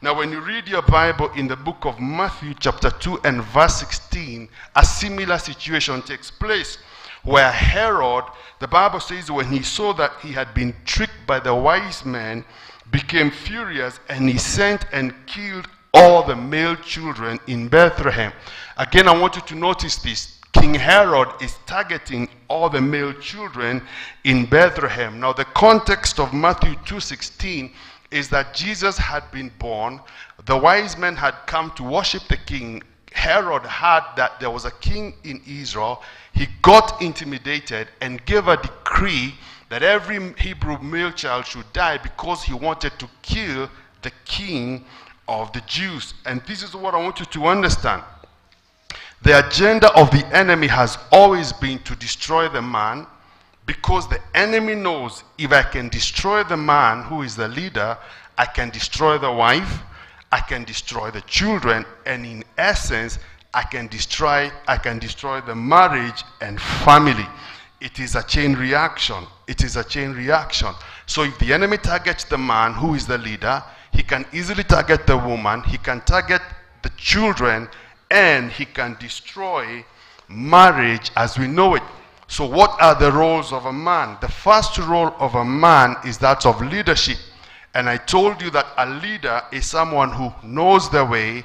Now, when you read your Bible in the book of Matthew chapter 2 and verse 16, a similar situation takes place where Herod, the Bible says, when he saw that he had been tricked by the wise men, became furious, and he sent and killed all the male children in Bethlehem. Again, I want you to notice this. King Herod is targeting all the male children in Bethlehem. Now, the context of Matthew 2:16 is that Jesus had been born. The wise men had come to worship the king. Herod heard that there was a king in Israel. He got intimidated and gave a decree that every Hebrew male child should die because he wanted to kill the king of the Jews. And this is what I want you to understand. The agenda of the enemy has always been to destroy the man, because the enemy knows if I can destroy the man who is the leader, I can destroy the wife, I can destroy the children, and in essence, I can destroy the marriage and family. It is a chain reaction. It is a chain reaction. So if the enemy targets the man who is the leader, he can easily target the woman, he can target the children, and he can destroy marriage as we know it. So what are the roles of a man? The first role of a man is that of leadership. And I told you that a leader is someone who knows the way,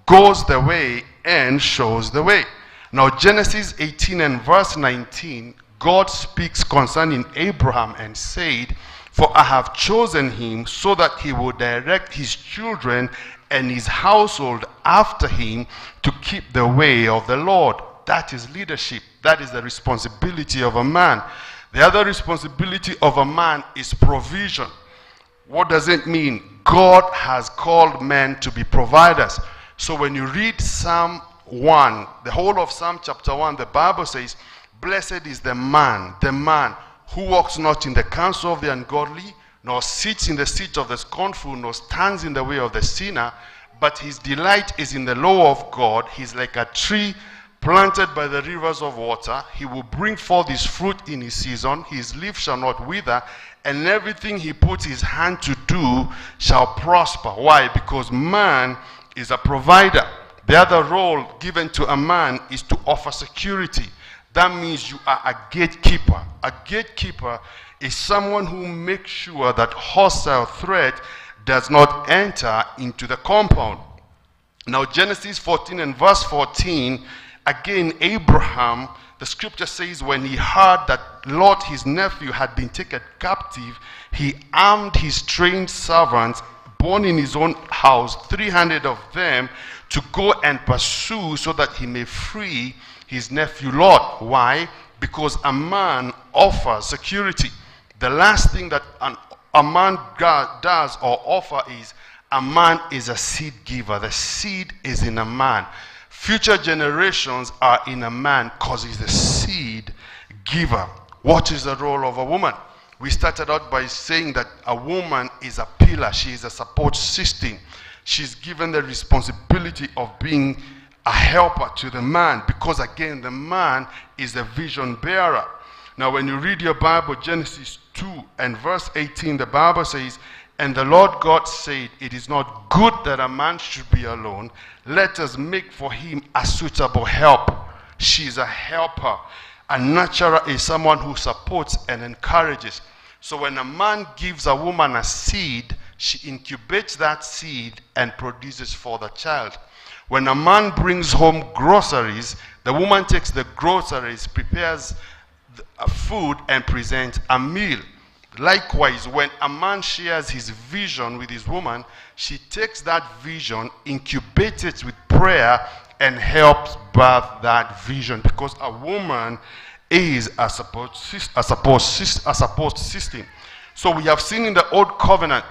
goes the way, and shows the way. Now Genesis 18 and verse 19, God speaks concerning Abraham and said, "For I have chosen him so that he will direct his children and his household after him to keep the way of the Lord." That is leadership. That is the responsibility of a man. The other responsibility of a man is provision. What does it mean? God has called men to be providers. So when you read Psalm 1, the whole of Psalm chapter 1, the Bible says, "Blessed is the man who walks not in the counsel of the ungodly, nor sits in the seat of the scornful, nor stands in the way of the sinner, but his delight is in the law of God. He's like a tree planted by the rivers of water. He will bring forth his fruit in his season. His leaf shall not wither, and everything he puts his hand to do shall prosper." Why? Because man is a provider. The other role given to a man is to offer security. That means you are a gatekeeper. A gatekeeper is someone who makes sure that hostile threat does not enter into the compound. Now Genesis 14 and verse 14, again Abraham, the scripture says, when he heard that Lot, his nephew, had been taken captive, he armed his trained servants, born in his own house, 300 of them, to go and pursue so that he may free his nephew Lot. Why? Because a man offers security. The last thing that a man does or offer is, a man is a seed giver. The seed is in a man. Future generations are in a man because he's the seed giver. What is the role of a woman? We started out by saying that a woman is a pillar. She is a support system. She's given the responsibility of being a helper to the man because, again, the man is the vision bearer. Now, when you read your Bible, Genesis 2 and verse 18, the Bible says, "And the Lord God said, it is not good that a man should be alone. Let us make for him a suitable help." She's a helper. A nurturer is someone who supports and encourages. So when a man gives a woman a seed, she incubates that seed and produces for the child. When a man brings home groceries, the woman takes the groceries, prepares food, and presents a meal. Likewise, when a man shares his vision with his woman, she takes that vision, incubates it with prayer, and helps birth that vision, because a woman is a support system. So we have seen in the Old Covenant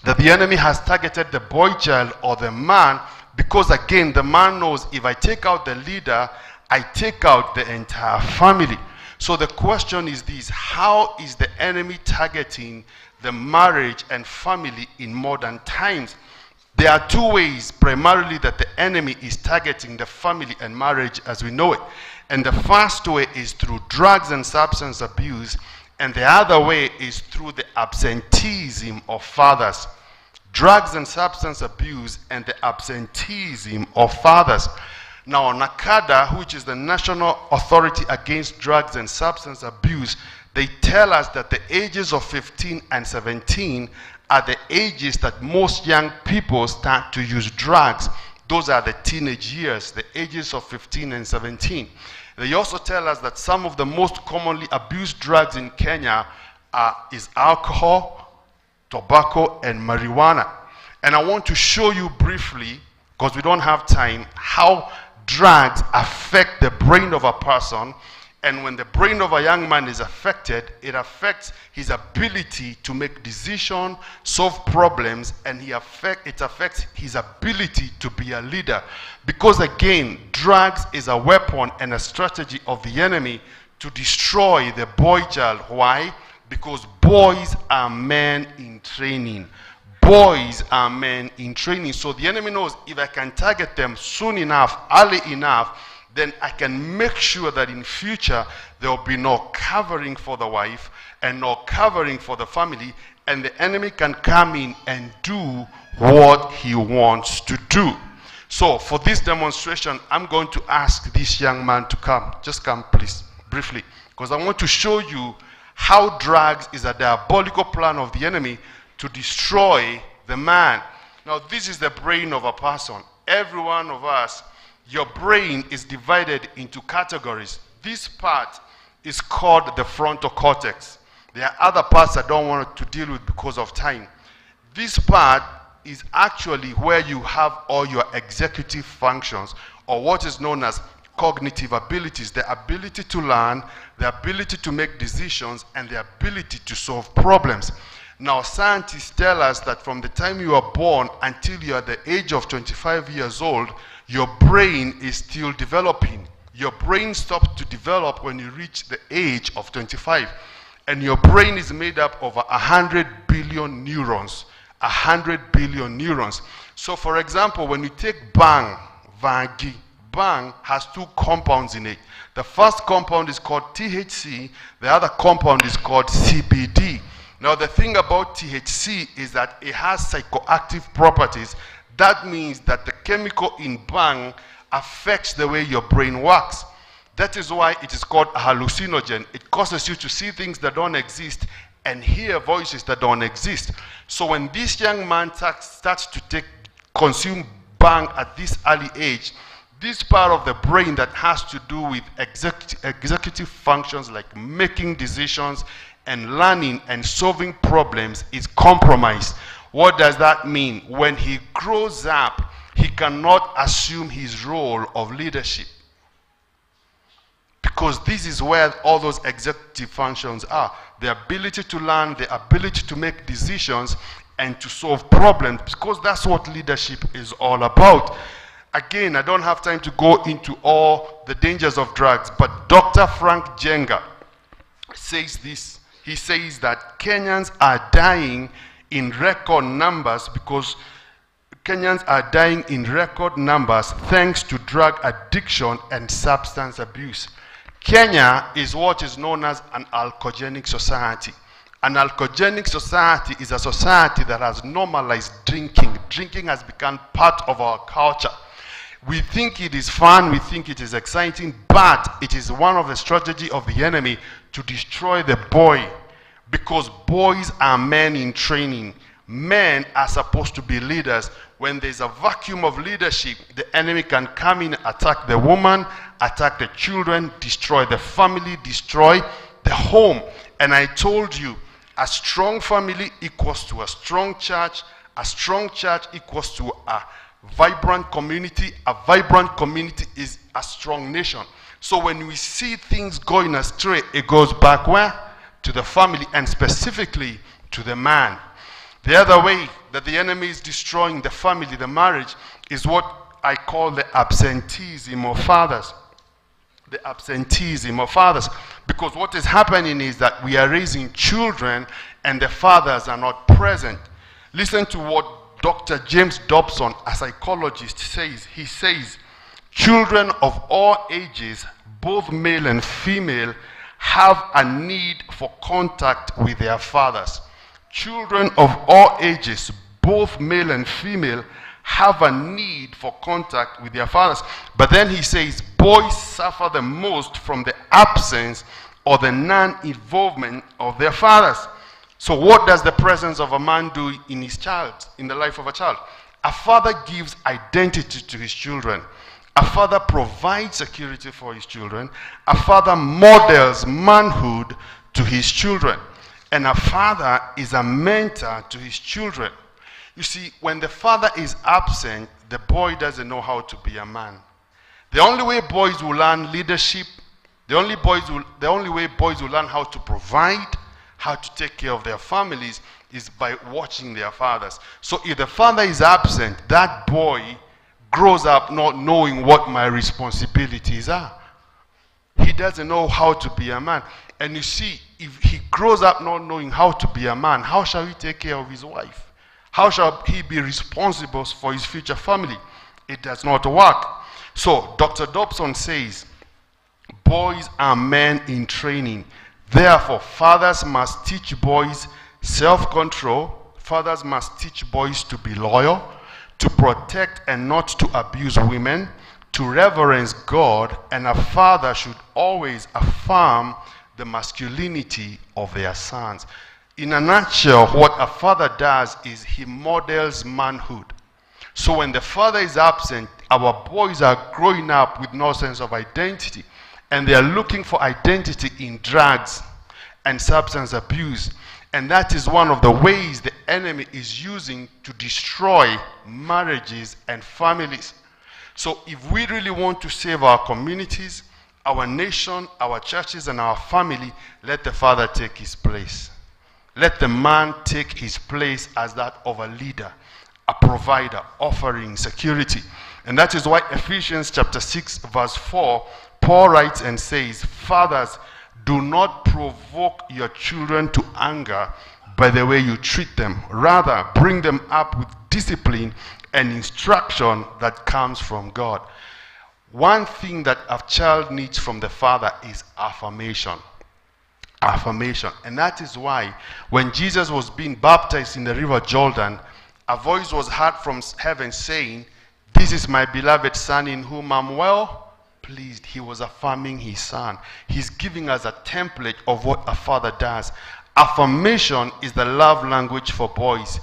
that the enemy has targeted the boy child or the man, because again, the man knows if I take out the leader, I take out the entire family. So the question is this: how is the enemy targeting the marriage and family in modern times? There are two ways primarily that the enemy is targeting the family and marriage as we know it. And the first way is through drugs and substance abuse, and the other way is through the absenteeism of fathers. Drugs and substance abuse and the absenteeism of fathers. Now, NACADA, which is the National Authority Against Drugs and Substance Abuse, they tell us that the ages of 15 and 17 are the ages that most young people start to use drugs. Those are the teenage years, the ages of 15 and 17. They also tell us that some of the most commonly abused drugs in Kenya is alcohol, tobacco, and marijuana. And I want to show you briefly, because we don't have time, how drugs affect the brain of a person. And when the brain of a young man is affected, it affects his ability to make decisions, solve problems, and it affects his ability to be a leader. Because again, drugs is a weapon and a strategy of the enemy to destroy the boy child. Why? Because boys are men in training. Boys are men in training. So the enemy knows if I can target them soon enough, early enough, then I can make sure that in future there will be no covering for the wife and no covering for the family, and the enemy can come in and do what he wants to do. So for this demonstration, I'm going to ask this young man to come. Just come, please, briefly, because I want to show you how drugs is a diabolical plan of the enemy to destroy the man. Now, this is the brain of a person. Every one of us, your brain is divided into categories. This part is called the frontal cortex. There are other parts I don't want to deal with because of time. This part is actually where you have all your executive functions, or what is known as cognitive abilities, the ability to learn, the ability to make decisions, and the ability to solve problems. Now, scientists tell us that from the time you are born until you are the age of 25 years old, your brain is still developing. Your brain stops to develop when you reach the age of 25. And your brain is made up of 100 billion neurons. 100 billion neurons. So, for example, when you take bang, vangi, bang has two compounds in it. The first compound is called THC. The other compound is called CBD. Now, the thing about THC is that it has psychoactive properties. That means that the chemical in bang affects the way your brain works. That is why it is called a hallucinogen. It causes you to see things that don't exist and hear voices that don't exist. So when this young man starts to consume bang at this early age, this part of the brain that has to do with executive functions like making decisions and learning and solving problems is compromised. What does that mean? When he grows up, he cannot assume his role of leadership. Because this is where all those executive functions are. The ability to learn, the ability to make decisions, and to solve problems, because that's what leadership is all about. Again, I don't have time to go into all the dangers of drugs, but Dr. Frank Jenga says this. He says that Kenyans are dying in record numbers because Kenyans are dying in record numbers thanks to drug addiction and substance abuse. Kenya is what is known as an alcoholic society. An alcoholic society is a society that has normalized drinking. Drinking has become part of our culture. We think it is fun, we think it is exciting, but it is one of the strategies of the enemy to destroy the boy, because boys are men in training. Men are supposed to be leaders. When there's a vacuum of leadership, the enemy can come in, attack the woman, attack the children, destroy the family, destroy the home. And I told you, a strong family equals to a strong church. A strong church equals to a vibrant community. A vibrant community is a strong nation. So when we see things going astray, it goes back where? To the family, and specifically to the man. The other way that the enemy is destroying the family, the marriage, is what I call the absenteeism of fathers. The absenteeism of fathers. Because what is happening is that we are raising children and the fathers are not present. Listen to what Dr. James Dobson, a psychologist, says. He says, children of all ages, both male and female, have a need for contact with their fathers. Children of all ages, both male and female, have a need for contact with their fathers. But then he says, boys suffer the most from the absence or the non-involvement of their fathers. So what does the presence of a man do in his child, in the life of a child? A father gives identity to his children. A father provides security for his children. A father models manhood to his children. And a father is a mentor to his children. You see, when the father is absent, the boy doesn't know how to be a man. The only way boys will learn leadership, the only way boys will learn how to provide, how to take care of their families, is by watching their fathers. So if the father is absent, that boy grows up not knowing what my responsibilities are. He doesn't know how to be a man. And you see, if he grows up not knowing how to be a man, how shall he take care of his wife? How shall he be responsible for his future family? It does not work. So Dr. Dobson says, boys are men in training. Therefore, fathers must teach boys self-control. Fathers must teach boys to be loyal, to protect and not to abuse women, to reverence God, and a father should always affirm the masculinity of their sons. In a nutshell, what a father does is he models manhood. So when the father is absent, our boys are growing up with no sense of identity, and they are looking for identity in drugs and substance abuse. And that is one of the ways the enemy is using to destroy marriages and families. So if we really want to save our communities, our nation, our churches, and our family, let the father take his place. Let the man take his place as that of a leader, a provider, offering security. And that is why Ephesians chapter 6, verse 4, Paul writes and says, fathers, do not provoke your children to anger by the way you treat them. Rather, bring them up with discipline and instruction that comes from God. One thing that a child needs from the father is affirmation. Affirmation. And that is why when Jesus was being baptized in the river Jordan, a voice was heard from heaven saying, "This is my beloved son in whom I'm well pleased." He was affirming his son. He's giving us a template of what a father does. Affirmation is the love language for boys.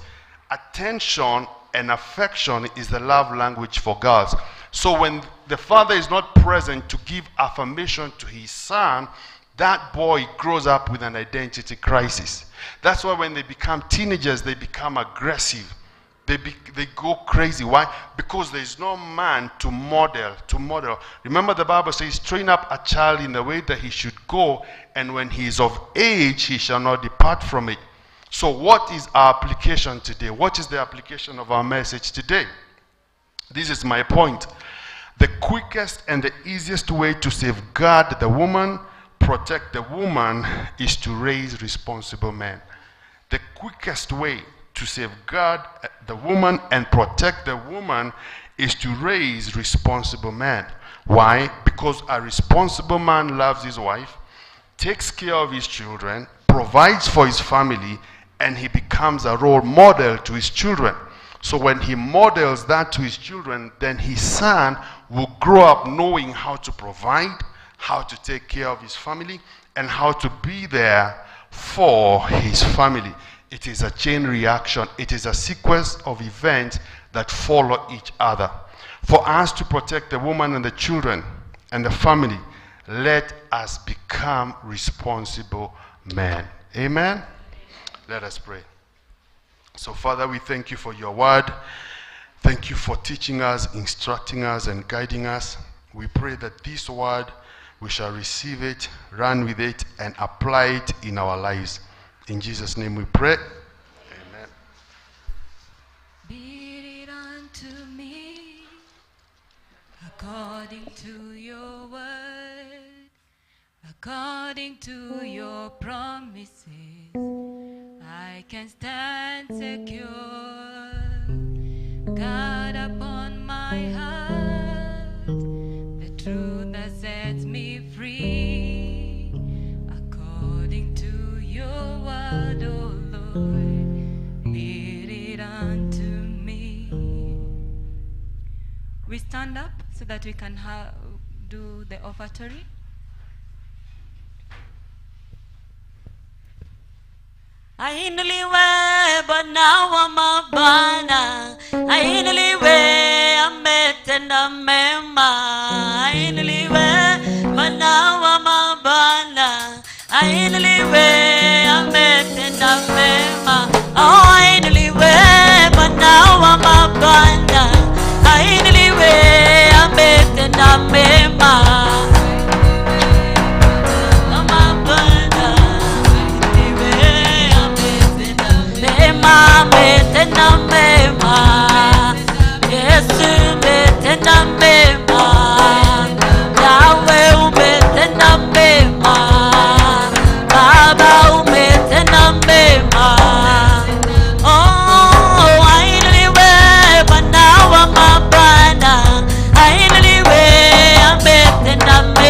Attention and affection is the love language for girls. So when the father is not present to give affirmation to his son, That boy grows up with an identity crisis. That's why when they become teenagers, they become aggressive. They go crazy. Why? Because there is no man to model. Remember, the Bible says, train up a child in the way that he should go, and when he is of age, he shall not depart from it. So what is our application today? What is the application of our message today? This is my point. The quickest and the easiest way to safeguard the woman, protect the woman, is to raise responsible men. The quickest way to safeguard the woman and protect the woman is to raise responsible men. Why? Because a responsible man loves his wife, takes care of his children, provides for his family, and he becomes a role model to his children. So when he models that to his children, then his son will grow up knowing how to provide, how to take care of his family, and how to be there for his family. It is a chain reaction. It is a sequence of events that follow each other. For us to protect the woman and the children and the family, let us become responsible men. Amen? Let us pray. So, Father, we thank you for your word. Thank you for teaching us, instructing us, and guiding us. We pray that this word, we shall receive it, run with it, and apply it in our lives. In Jesus' name we pray. Amen. Be it unto me according to your word, according to your promises, I can stand secure. God upon my heart, the truth that sets me free, according to your word, O Lord, be it unto me. We stand up so that we can do the offertory. Ainuliwe Bwana wa mabwana, ainuliwe ametenda mema, ainuliwe Bwana wa mabwana, ainuliwe ametenda mema, oh ainuliwe Bwana wa mabwana, ainuliwe ametenda mema. Ametenda mema, Yesu umetenda mema, Yahweh umetenda mema, Baba umetenda mema. Oh, ainuliwe Bwana wa mabwana, ainuliwe ametenda mema.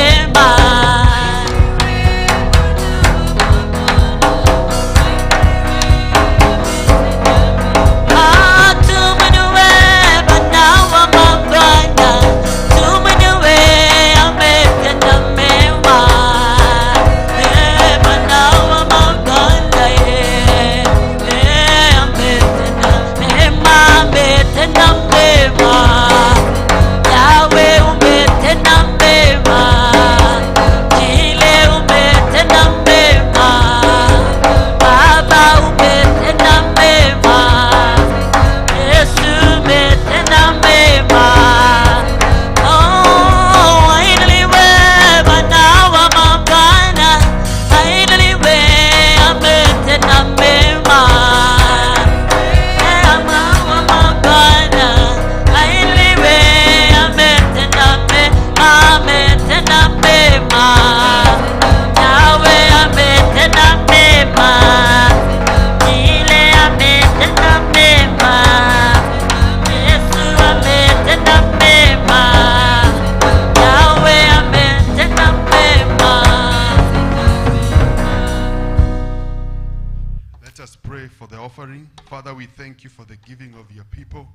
Father, we thank you for the giving of your people.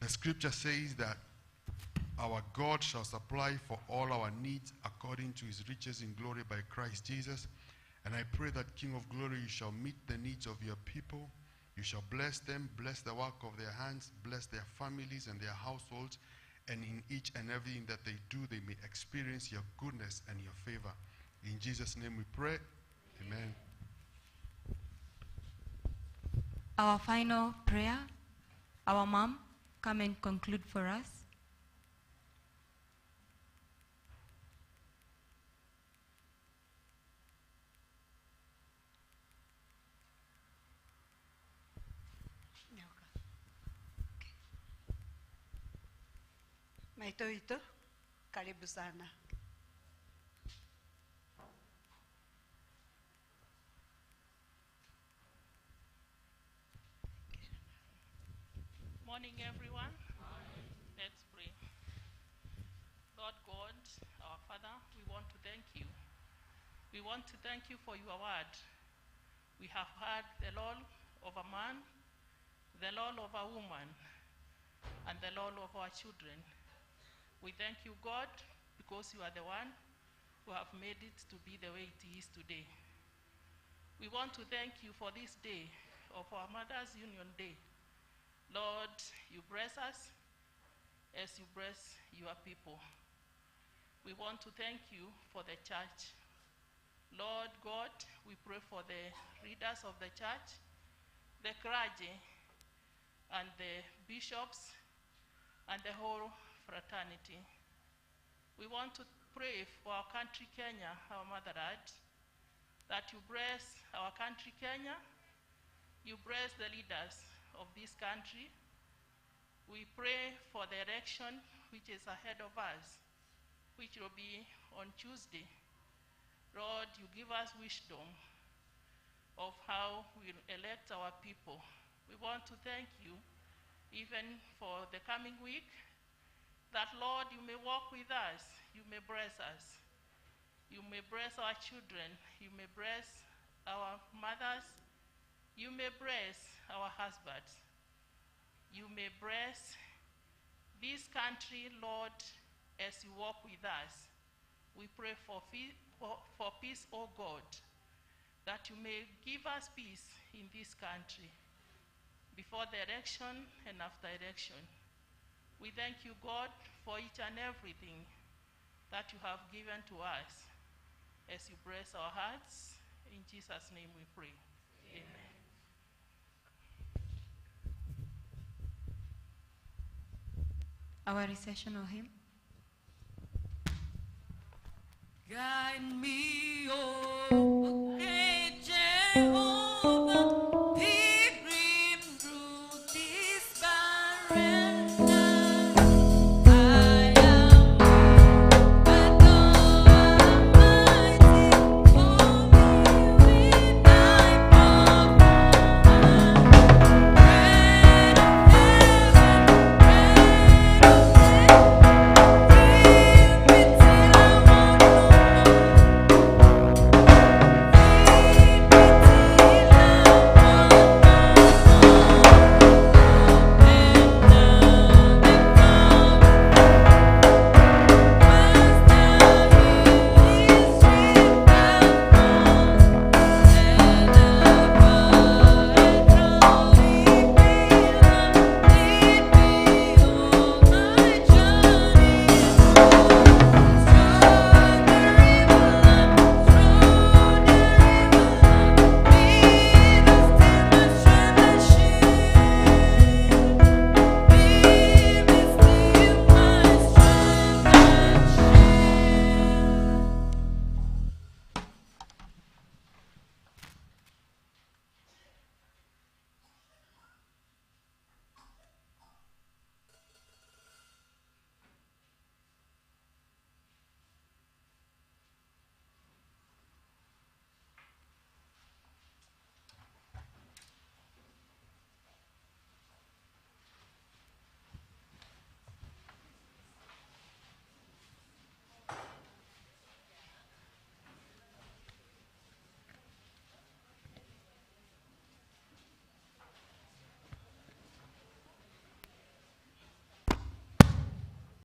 The scripture says that our God shall supply for all our needs according to his riches in glory by Christ Jesus. And I pray that, King of glory, you shall meet the needs of your people. You shall bless them, bless the work of their hands, bless their families and their households. And in each and everything that they do, they may experience your goodness and your favor. In Jesus' name we pray. Amen. Our final prayer, our mom, come and conclude for us. Maito witũ, karibu sana. Morning, everyone. Let's pray. Lord God, our Father, we want to thank you. We want to thank you for your word. We have heard the law of a man, the law of a woman, and the law of our children. We thank you, God, because you are the one who have made it to be the way it is today. We want to thank you for this day of our Mothers Union Day. Lord, you bless us as you bless your people. We want to thank you for the church. Lord God, we pray for the leaders of the church, the clergy, and the bishops, and the whole fraternity. We want to pray for our country, Kenya, our motherland, that you bless our country, Kenya. You bless the leaders of this country. We pray for the election which is ahead of us, which will be on Tuesday. Lord, you give us wisdom of how we will elect our people. We want to thank you even for the coming week, that, Lord, you may walk with us, you may bless us, you may bless our children, you may bless our mothers, you may bless our husbands, you may bless this country, Lord, as you walk with us. We pray for peace, O God, that you may give us peace in this country, before the election and after election. We thank you, God, for each and everything that you have given to us as you bless our hearts. In Jesus' name we pray. Amen. Our recessional hymn. Guide me, oh, great Jehovah.